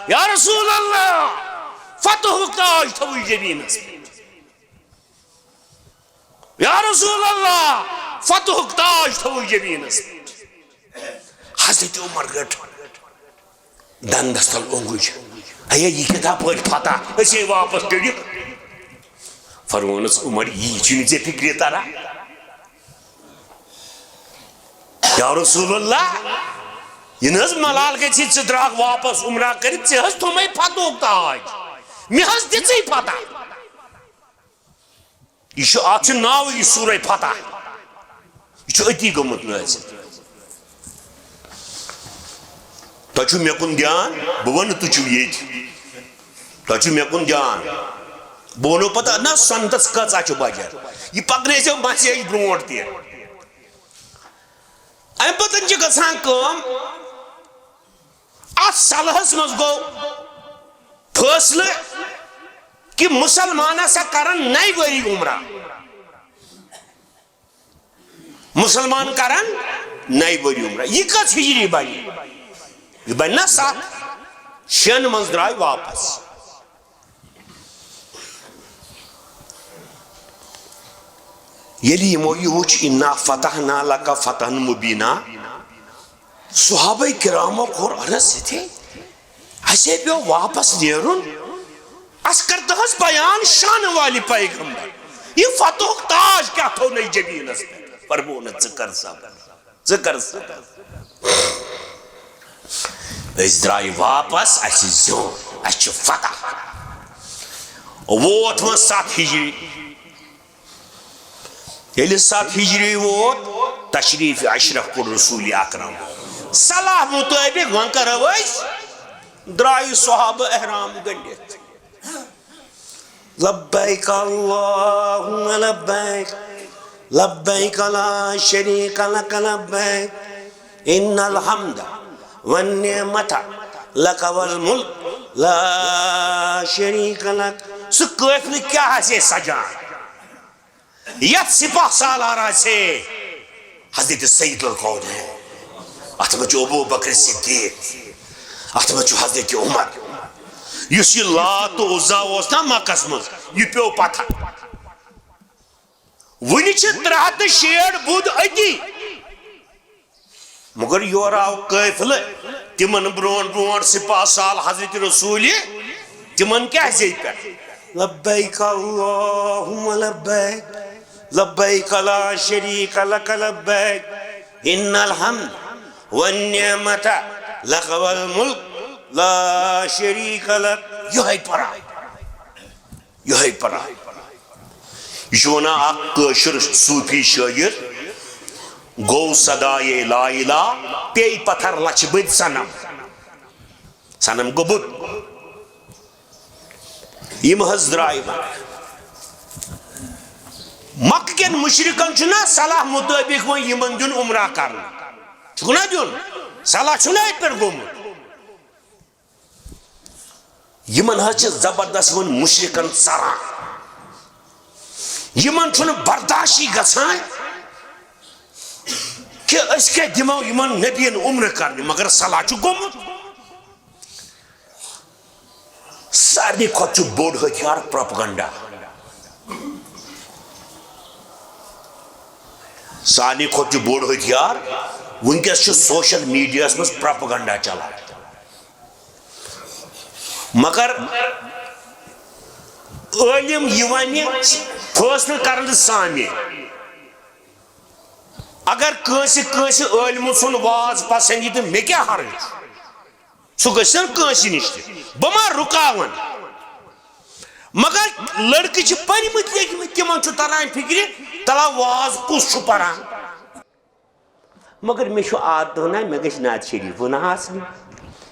یا رسول اللہ، فتحُک تاج تھوٚوُے جبینس پٮ۪ٹھ۔ یا رسول اللہ، فتحُک تاج تھوٚوُے جبینس پٮ۪ٹھ۔ حضرت عمر رٔٹ دندس تل اونگج۔ اے، یہِ کِتھا پٲٹھۍ فتح؟ أسۍ ہے واپس کٔڑِتھ۔ فرمونس عمر، یی چھُنہٕ ژےٚ فکرِ تران۔ یا رسول اللہ، یہِ نہٕ حظ ملال گژھِ، ژٕ درٛاکھ واپس عمرہ کٔرِتھ، ژےٚ حظ تھوٚمے فتحُک تاج، مےٚ حظ دِژٕے فتح۔ یہِ چھُ، اَتھ چھُ ناوٕے یہِ سورہ فتح۔ یہِ چھُ أتی گوٚمُت نٲزِل۔ تۄہہِ چھُو مےٚ کُن دھیان؟ بہٕ وَنہٕ تُہۍ چھِو ییٚتہِ۔ تۄہہِ چھُو مےٚ کُن دھیان؟ بہٕ وَنو پَتہٕ نہ سۄنتَس کۭژاہ چھِ بَجَر۔ یہِ پَکنٲیزیو مسیج برونٛٹھ تہِ۔ امہِ پتہٕ چھِ گژھان کٲم، اتھ صلحس منٛز گوٚو فٲصلہٕ کہِ مسلمان ہسا کرن نَیہِ ؤری عمرہ۔ مسلمان کرن نَیہِ ؤری عمرہ۔ یہِ کٔژ ہجری بنہِ؟ یہِ بنہِ نا ستھ۔ شٮ۪ن منٛز درٛاے واپس۔ ییٚلہِ یِمو یہِ وُچھ، "انا فتحنا لک فتحا مبینا"، صحابہ کرامو کوٚر عرض، "یِتھے اَسے پیوٚو واپس نیرُن، اَسہِ کر تہٕ حظ بیان شانہٕ والہِ پیغمبر، یہِ فتحُک تاج کیٛاہ تھوٚونَے جبیٖنس پٮ۪ٹھ؟" فرموو نہٕ، "ژٕ کر صبر، ژٕ کر صبر۔ أسۍ درٛایہِ واپس، اَسہِ زیوٗن، اَسہِ چھُ فتح۔" ووت وۄنۍ ستھ ہجری۔ ییٚلہِ ستھ ہجری ووت، تشریف اشرف کوٚر رسول اکرم۔ صلاح مطٲبق وۄنۍ کرو أسۍ، درٛایہِ صحابہٕ احرام گٔنڈِتھ۔ لبیک اللہم لبیک، لبیک لا شریک لک لبیک، ان الحمد والنعمت لک والملک لا شریک لک۔ سُہ قٲفلہٕ کیٛاہ آسہِ ہے سجان؟ یتھ سپاہ سالار آسہِ ہے حضرت سید الکونین، اتھ منٛز چھُ ابو بکر صدیق، اتھ منٛز چھُ حضرت عمر۔ یُس یہِ لات تہٕ عزا اوس نا مکس منٛز، یہِ پیوٚو پتھر۔ وُنہِ چھِ ترٛےٚ ہتھ تہٕ شیٹھ بُدھ أتی۔ مگر یورٕ آو قٲفلہٕ، تِمن برونٛٹھ برونٛٹھ سپاہ سالار حضرت رسول، تِمن کیٛاہ زیٚیہِ پٮ۪ٹھ؟ لبیک اللہم لبیک، لبیک لا شریک لک لبیک، ان الحمد والنعمت لک والملک لا شریک لک۔ یِہوٚے پران، یِہوٚے پران۔ یہِ چھُ وَنان اکھ کٲشُر صوٗفی شٲعر، گوٚو صدایے لا الہ، پیٚیہِ پتھر لچھِ بٔدۍ صنم۔ صنم گوٚو بُت۔ یِم حض درٛاے وۄنۍ۔ مکہٕ کٮ۪ن مُشرِکن چھُنہ صلاح مُطٲبِق وۄنۍ یِمن دیُن عمرہ کرنہٕ۔ چھُکھ نہ دیُن؟ صلاح چھُنہ اَتہِ پٮ۪ٹھ گوٚمُت؟ یِمن حض چھِ زبردست یِمن مُشرِکن ژران۔ یِمن چھُنہٕ برداشی گژھان کہِ أسۍ کیٛاہ دِمو یِمن نبیَن عمرٕ کرنہِ، مگر صلاح چھُ گوٚمُت۔ سارنٕے کھۄتہٕ چھُ بوٚڑ ہتھیار پروپیگنڈا۔ سارنٕے کھۄتہٕ چھُ بوٚڑ ہتھیار وٕنکیٚس چھُ سوشل میڈیاہَس منٛز پروپیگنڈا چلان۔ مگر عٲلِم یہِ وَنہِ، فٲصلہٕ کرن سامہِ۔ اگر کٲنٛسہِ، کٲنٛسہِ عٲلمہٕ سُنٛد واز پسنٛد یی تہٕ مےٚ کیٛاہ حرج؟ سُہ گژھِ نہ کٲنٛسہِ نِش تہِ، بہٕ ما رُکاوَن؟ مگر لڑکہٕ چھِ پٔرمٕتۍ لیکھمٕتۍ، تِمن چھُ تران فِکرِ، تَلہ واز کُس چھُ پران؟ مگر مےٚ چھُ عادت ونان، مےٚ گژھِ نعت شریٖف ونان آسنہِ۔ یہِ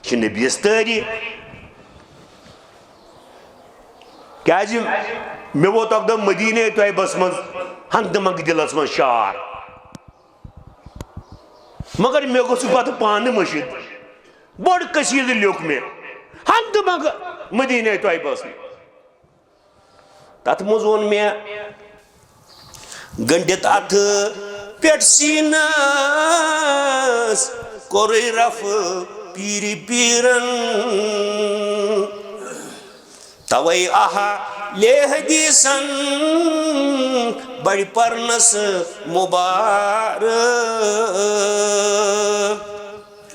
چھِ نبیَس تعریٖف۔ کیٛازِ مےٚ ووت اکھ دۄہ مدیٖنے طیبس منٛز ہنٛگتہٕ منٛگہٕ دِلس منٛز شعر۔ مگر مےٚ گوٚژھ پتہٕ پانہٕ مٔشِتھ۔ بوٚڑ قصیٖدٕ لیوٚکھ مےٚ۔ ہنٛگتہٕ منٛگہٕ مدیٖنے طیبس منٛز۔ تتھ منٛز ووٚن مےٚ، گنڈِتھ اتھٕ پٮ۪ٹھ سیٖنس، کوٚرُے رفع پیٖرِ پیٖرن۔ توے اہلِ حدیثن بڑِ پرنس مبارک۔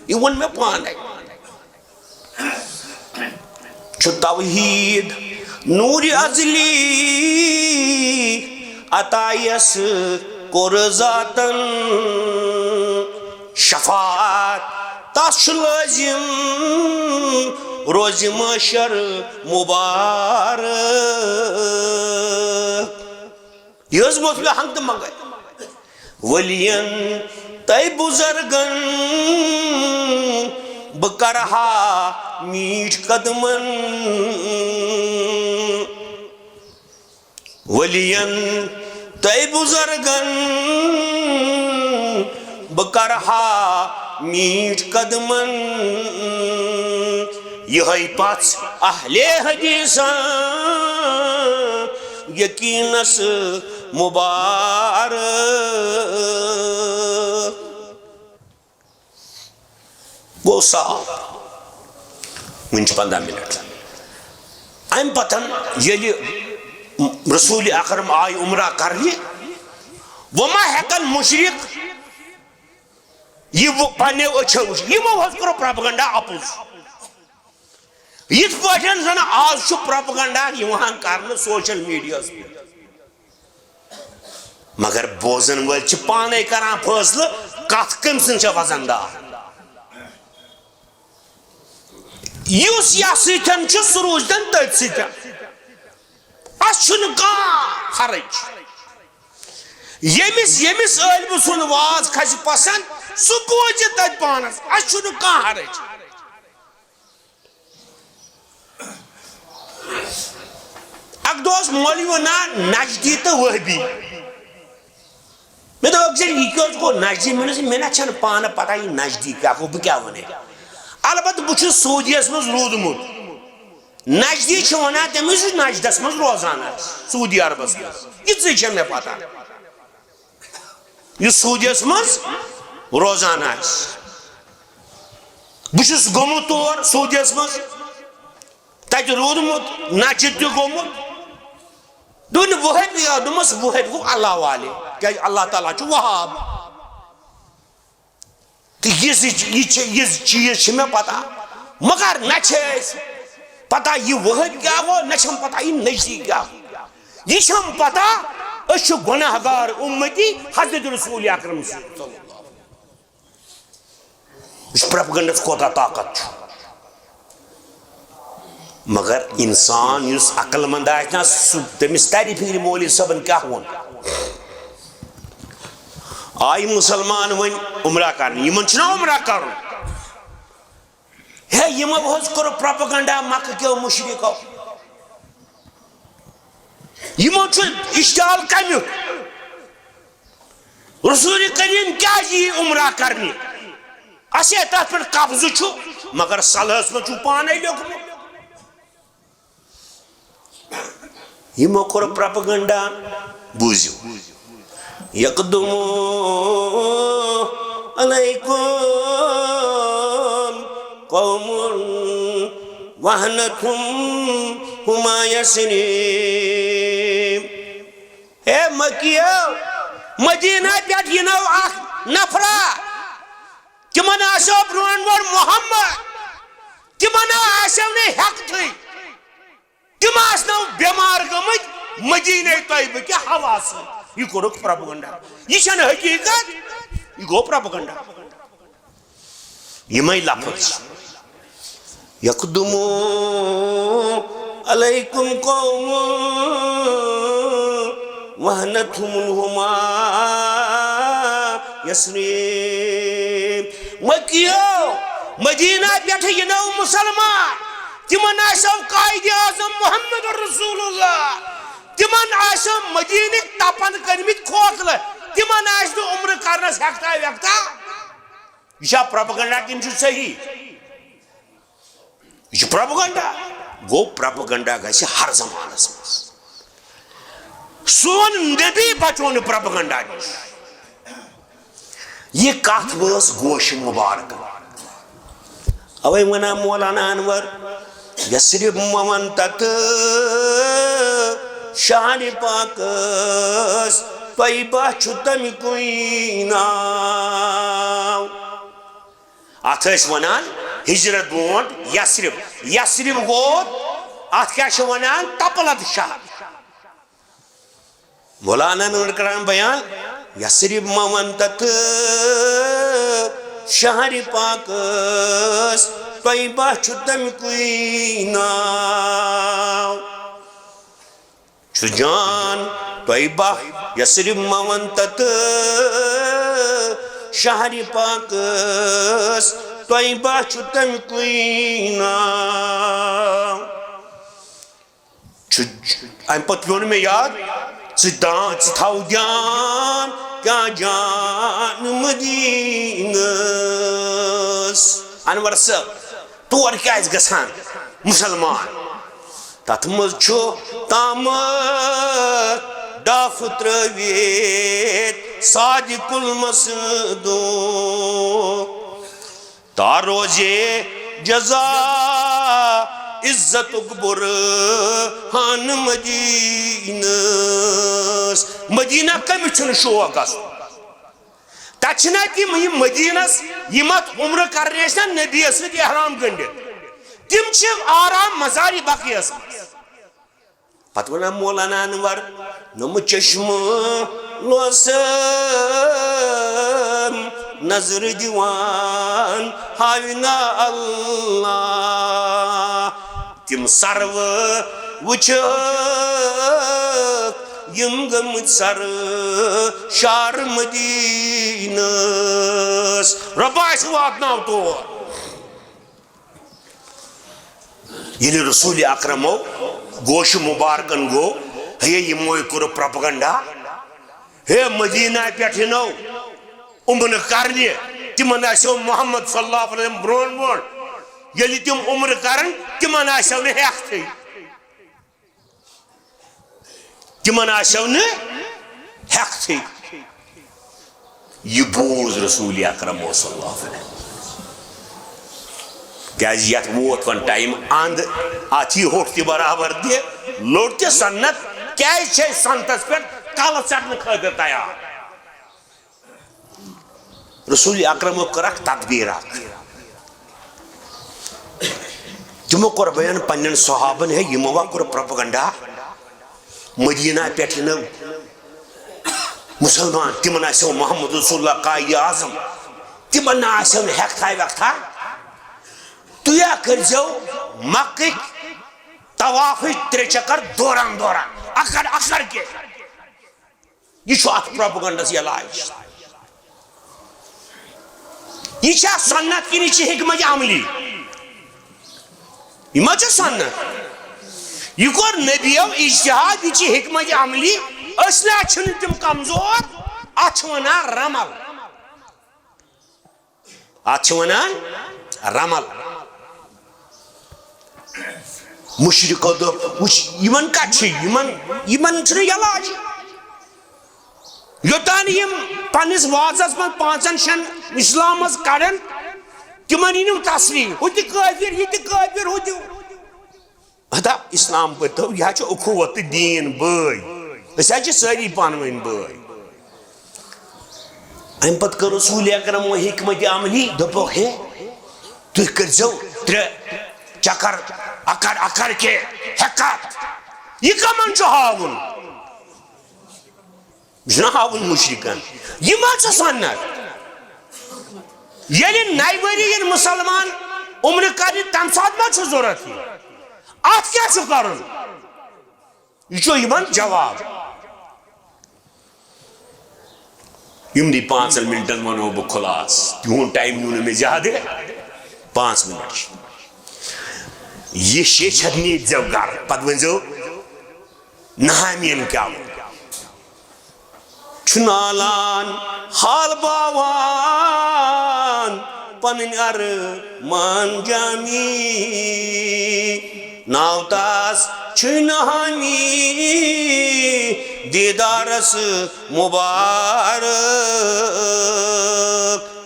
یہِ ووٚن مےٚ پانے۔ چھُ توحید نور ازلی عطا یس کوٚر ذاتن شفاعت، تس چھُ لٲزم روزِ محشر مبارک۔ یہِ حض ووٚتھ مےٚ ہنٛگتہٕ منٛگے۔ ؤلین تہٕ بُزرگن بہٕ کرٕ ہا میٖٹھۍ قدمن۔ ؤلین تہٕ بُزرگن بہٕ کرٕ ہا میٖٹھۍ قدمن یِہوٚے پژھ اہلِ حدیثن یقینس مبارک۔ گوٚو صاف۔ وُنہِ چھِ پنٛداہ منٹ۔ اَمہِ پتہٕ ییٚلہِ رسول اکرم آیہِ عمرہ کرنہِ، وۄنۍ ما ہٮ۪کن مشرک یہِ وۄنۍ پننیو أچھو وٕچھ؟ یِمو حظ کوٚر پروپیگنڈا اپوز۔ یِتھ پٲٹھۍ زن آز چھُ پروپیگنڈا یِوان کرنہٕ سوشل میڈیاہس پٮ۪ٹھ، مگر بوزن وٲلۍ چھِ پانے کران فٲصلہٕ کتھ کٔمۍ سٕنٛز چھےٚ وزن دار۔ یُس یتھ سۭتۍ چھُ، سُہ روٗزتن تٔتھۍ سۭتۍ۔ اَسہِ چھُنہٕ کانٛہہ حرج۔ ییٚمِس، ییٚمِس عٲلمہٕ سُنٛد واز کھسہِ پسنٛد، سُہ بوزِ تتہِ پانس۔ اَسہِ چھُنہٕ کانٛہہ حرج۔ اکھ دۄہ اوس مولوی ونان نجدی تہٕ وہبی۔ مےٚ دوٚپ، "أکۍ زَن یہِ کیٛاہ حظ گوٚو نجدی؟" مےٚ دوٚپُس، "مےٚ نہ چھَنہٕ پانہٕ پتہ یہِ نجدی کیٛاہ گوٚو، بہٕ کیٛاہ وَنہٕ؟" البتہٕ بہٕ چھُس سعودیَس منٛز روٗدمُت۔ نجدی چھِ وَنان تٔمِس یُس نجدَس منٛز روزان آسہِ، سعودی عربَس منٛز۔ یِژٕے چھےٚ مےٚ پتہ۔ یُس سعودیَس منٛز روزان آسہِ۔ بہٕ چھُس گوٚمُت تور سعودیَس منٛز، تَتہِ روٗدمُت، نجد تہِ گوٚمُت۔ دوٚپُن وہابی آو، دوٚپمَس وہابی گوٚو اللہ والے، کیٛازِ اللہ تعالیٰ چھُ وہاب۔ تہٕ یہِ زِ-، یہِ چھِ، یہِ چیٖز چھِ مےٚ پتہ، مگر نہ چھِ اَسہِ پتہ یہِ وہابی کیٛاہ گوٚو، نہ چھَم پتہ یہِ نجدی کیٛاہ گوٚو۔ یہِ چھَم پتہ أسۍ چھِ گۄناہ گار اُمتی حضرت رسول اکرم صلی اللہ علیہ وسلم۔ وٕچھ، پروپیگنڈس کوتاہ طاقت چھُ۔ مگر انسان یُس عقل مند آسہِ نا، سُہ، تٔمِس تَرِ فِکرِ مولوی صٲبن کیٛاہ ووٚن۔ آیہِ مُسلمان وۄنۍ عمرہ کرنہِ، یِمن چھُنہ عمرہ کرُن؟ ہے، یِمو حظ کوٚر پروپیگنڈا مکہٕ کیو مُشرِکو۔ یِمو چھُ اشتعال کمیُک؟ رسول کریم کیازِ یی عمرہ کرنہِ؟ اسے تتھ پٮ۪ٹھ قبضہٕ چھُ، مگر صلحس منٛز چھُ پانے لیوٚکھمُت۔ یِمو کوٚر پروپیگنڈا، بوٗزِو۔ یقدم علیکم قوم وہنتم ہما یثرب۔ اے مکیو، مدینہ پٮ۪ٹھ یِنو اکھ نفرا، تِمن آسیو برونٛٹھ برونٛٹھ محمد، تِمن آسیو نہٕ ہٮ۪کتھٕے، تِم آسنو بٮ۪مار گٔمٕتۍ مدینہ طیبہ کہِ ہوا سۭتۍ۔ یہِ کوٚرُکھ پروپیگنڈا، یہِ چھنہٕ حقیقت، یہِ گوٚو پروپیگنڈا۔ یِمے لفظ، یقدم علیکم قوم وہنتہم ہما یثرب۔ مکیو، مدینہ پٮ۪ٹھٕ یِنو مسلمان، تِمن آسیو قائد اعظم محمد رسول اللہ، تِمن آسیو مدینٕکۍ تپن کٔرمٕتۍ کھوکھلہٕ، تِمن آسہِ نہٕ عمرٕ کرنس ہٮ۪کتھا وٮ۪کتھا۔ یہِ چھا پروپیگنڈا کِنہٕ چھُ صحیح؟ یہِ چھُ پروپیگنڈا۔ گوٚو، پروپیگنڈا گژھِ ہر زمانس منٛز۔ سون نبی بچو نہٕ پروپیگنڈا نِش۔ یہِ کتھ وٲژ گوشہِ مبارکن۔ اوے ونان مولانا انور، یثرب مہ ون تتھ، شہر پاکس طیبہ چھُ تمیُکُے ناو۔ اتھ ٲسۍ ونان ہجرت برونٹھ یثرب۔ یثرب گوٚو، اتھ کیٛاہ چھِ ونان؟ تپلت شہر۔ مولانا نن کران بیان، یثرب مہ ون تتھ، شہر پاکس طیبہ چھُ تمیُکُے ناو۔ چھُ جان طیبہ، یثرب مہ ون تتھ، شہر پاکس طیبہ چھُ تمیُکُے ناو۔ چھُ، امہِ پتہٕ پیوٚو نہٕ مےٚ یاد، ژٕ دان، ژٕ تھاو دیان، کانٛہہ جان مدیٖنس۔ انور صٲب، تور کیٛازِ گژھان مُسلمان؟ تتھ منٛز چھُ تامہٕ ڈپھ ترٲوِتھ صادق المصدوق۔ تا روزِ جزا عزتُک برہان مدیٖنس۔ مدیٖنہ کٔمِس چھُنہٕ شوق گژھُن؟ تتہِ چھِنہ تِم، یِم مدیٖنس، یِم اتھ عمرٕ کرنہِ ٲسۍ نہ نبی سۭتۍ احرام گٔنڈِتھ، تِم چھِ آرام مزارِ بقیعس منٛز۔ پتہٕ ونان مولانا انور، نوٚمہٕ چشمہٕ لوسن نظرِ دِوان ہاوِ نہ اللہ۔ تِم سروٕ وٕچھِتھ یِم گٔمٕتۍ سر شار مدیٖنس۔ رۄبہ اَسہِ واتناو تور۔ ییٚلہِ رسول اکرمو گوشہِ مبارکن گوٚو، ہے یِموے کوٚر پروپگنڈا، ہے مدینہ پٮ۪ٹھ یِنو عمرٕ کرنہِ، تِمن آسیو محمد صلی اللہ علیہ وسلم برونٛٹھ برونٛٹھ۔ ییٚلہِ تِم عمرٕ کرن، تِمن آسیو نہٕ ہٮ۪کتھٕے۔ تِمن آسیو نہٕ ہٮ۪کتھٕے۔ یہِ بوٗز رسول اکرم صلی اللہ علیہ وسلم۔ کیازِ یتھ ووت وۄنۍ ٹایم اند، اتھ یی ہوٚٹ تہِ برابر تہِ، لوٚٹ تہِ سنت۔ کیازِ چھِ أسۍ سنتس پٮ۪ٹھ کلہٕ ژٹنہٕ خٲطرٕ تیار؟ رسول اکرمو کٔر اکھ تدبیر اکھ۔ تِمو کوٚر بیان پننٮ۪ن صحابن، ہے، یِمو وا کوٚر پروپگنڈا، مدینہ پٮ۪ٹھ یِنو مسلمان، تِمن آسیو محمد رسول اللہ قائد اعظم، تِمن نہ آسیو نہٕ ہٮ۪کتھا وٮ۪کتھا۔ تُہۍ ہا کٔرزیو مکٕکۍ طوافٕکۍ ترٛےٚ چکر دوران دوران، اکڑ اکڑ کے۔ یہِ چھُ اتھ پروپگنڈس علاج۔ یہِ چھا سنت کِنہٕ یہِ چھِ حکمت عملی؟ یہِ ما چھُ سنت؟ یہِ کوٚر نبیو اجتہاد، یہِ چھِ حکمت عملی۔ اصل چھِنہٕ تِم کمزور، اتھ چھِ ونان رمل۔ اتھ چھِ ونان رمل۔ مشرکو دوٚپ، وٕچھ، یِمن کتہِ چھِ، یِمن، یِمن چھُنہٕ علاج۔ یوٚتام یِم پننِس وازس منٛز پانٛژن شٮ۪ن اسلامس کڑن، تِمن یی نہٕ تسلیم۔ ہُہ تہِ کٲفِر، یہِ تہِ کٲفِر، ہُہ تہِ۔ ہتا اسلام پٔرۍتو، یہِ حظ چھُ اخوت تہٕ دیٖن بٲے۔ أسۍ حظ چھِ سٲری پانہٕ ؤنۍ بٲے۔ اَمہِ پتہٕ کٔر رسول اکرمو حکمت عملی، دوٚپُکھ، ہے، تُہۍ کٔرۍزیو ترٛےٚ چکر اکر اکر کے ہیٚکتھ۔ یہِ کمن چھُ ہاوُن؟ یہِ چھُنہ ہاوُن مُشرِکن۔ یہِ ما چھُ سنت؟ ییٚلہِ نَیہِ ؤری یِن مُسلمان عمرٕ کرنہِ، تَمہِ ساتہٕ ما چھُ ضروٗرت یہِ؟ اَتھ کیٛاہ چھُ کرُن؟ یہِ چھُ یِمن جواب۔ یِمنٕے پانٛژن منٹن وَنو بہٕ خُلاصہٕ۔ تِہُنٛد ٹایم نیوٗ نہٕ مےٚ زیادٕ، پانٛژھ منٹ۔ یہِ شیٚچھ ہٮ۪تھ نیٖرزیو گرٕ، پتہٕ ؤنۍزیو، نہامین کیٛاہ ووٚن؟ چھُ نالان، حال باوان، پنٕنۍ ارمان جامی۔ ناو تس چھُے نہامی دیٖدارس مُبارک۔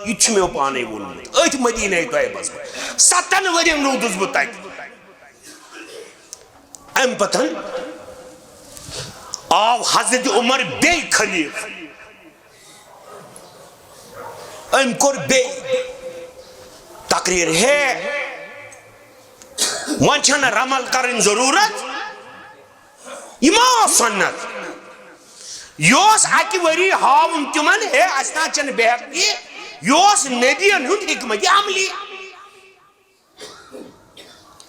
یہِ تہِ چھُ مےٚ پانے ووٚنمُت أتھۍ مدیٖنہ طیبس منٛز۔ ستن ؤرین روٗدُس بہٕ تتہِ۔ امہِ پتہٕ آو حضرت عمر بیٚیہِ خلیفہٕ۔ أمۍ کوٚر بیٚیہِ تقریر، ہے، وۄنۍ چھنہٕ رمل کرٕنۍ ضروٗرت، یہِ ما اوس سنت؟ یہِ اوس اکہِ ؤری ہاوُن تِمن، ہے، اسہِ نہ چھنہٕ بے ہیکتی، یہِ اوس نبین ہُنٛد حکمت عملی۔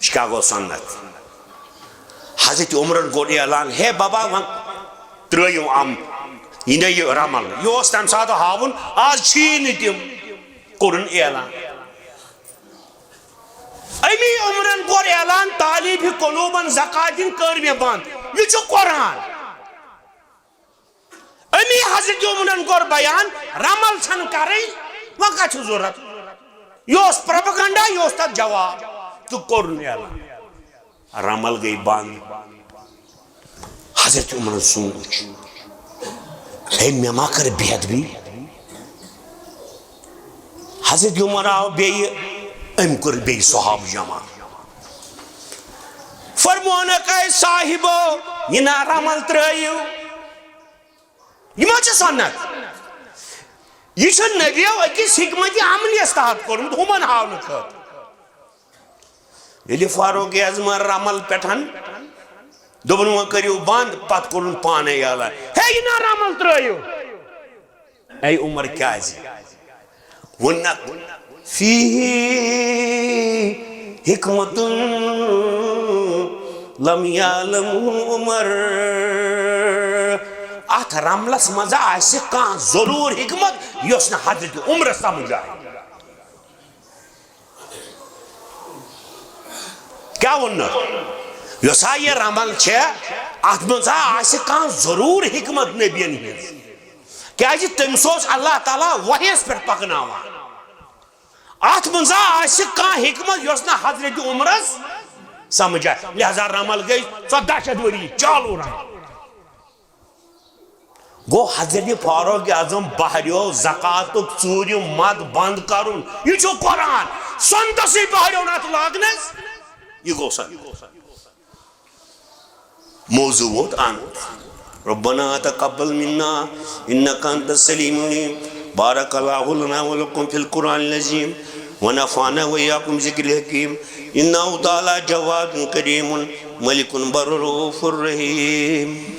یہِ کیٛاہ گوٚو سنت؟ حضرت عمرن کوٚر اعلان، ہے بابا، وۄنۍ ترٛٲیِو یِم، یہِ نہ یہِ رمل۔ یہِ اوس تَمہِ ساتہٕ ہاوُن، آز چھی نہٕ تِم۔ کوٚرُن اعلان۔ اَمی عمرن کوٚر اعلان، تالیٖبِ قلوٗبن زکات دِنۍ کٔر مےٚ بنٛد۔ یہِ چھُ قرآن۔ امی حضرت عمرن کوٚر بیان، رمل چھنہٕ کرٕنۍ، وۄنۍ کتھ چھُ ضروٗرت؟ یہِ اوس پروپیگنڈا، یہِ اوس تتھ جواب، تہٕ کوٚر نہٕ اعلان۔ رمل گٔے بنٛد۔ حضرت عمرن سوٗنٛچ، ہے، مےٚ ما کٔر بے ادبی؟ حضرت عمر آو بیٚیہِ، أمۍ کوٚر بیٚیہِ صحابہٕ جمع۔ فرمونکھ، اے صاحبو، یہِ نا رمل ترٲیِو۔ یہِ ما چھِ سنت؟ یہِ چھُ نبیو أکِس حکمت عملیس تحت کوٚرمُت، ہُمن ہاونہٕ خٲطرٕ۔ ییٚلہِ فاروق اعظمن رمل پٮ۪ٹھ دوٚپُن، "وۄنۍ کٔرِو بنٛد"، پتہٕ کوٚرُن پانے اعلان، "ہے، یہِ نا رمل ترٲیِو۔" اے عمر، کیازِ؟ ووٚننکھ، "فیہ حکمت لم یعلم عمر"۔ اتھ رملس منٛز آسہِ کانٛہہ ضروٗر حکمت، یۄس نہٕ حضرت عمرس سمجھ آیہِ۔ کیٛاہ ووٚننَس؟ یۄس ہا یہِ رمل چھےٚ، اَتھ منٛز ہا آسہِ کانٛہہ ضروٗر حکمت نبیَن ہٕنٛز۔ کیٛازِ تٔمِس اوس اللہ تعالیٰ وحیَس پٮ۪ٹھ پَکناوان۔ اَتھ منٛز ہا آسہِ کانٛہہ حکمت، یۄس نہٕ حضرت عمرَس سمجھ آیہِ۔ لہذا رمل گٔے ژۄداہ شیٚتھ ؤری چالوٗ رمل۔ گوٚو حضرت فاروق اعظم بہریو زکاتُک ژوٗرِم مد بند کرُن۔ یہِ چھُ قرآن۔ سنتسٕے بہریو نہٕ اتھ لاگنس۔ یہِ گوٚو سا۔ موضوع ووت ان۔ ربنا تقبل منا انك انت السميع العليم۔ بارك الله لنا ولكم في القرآن العظيم ونفعنا وإياكم بذكر الحكيم إنه تعالى جواد كريم ملك بر رؤوف رحيم۔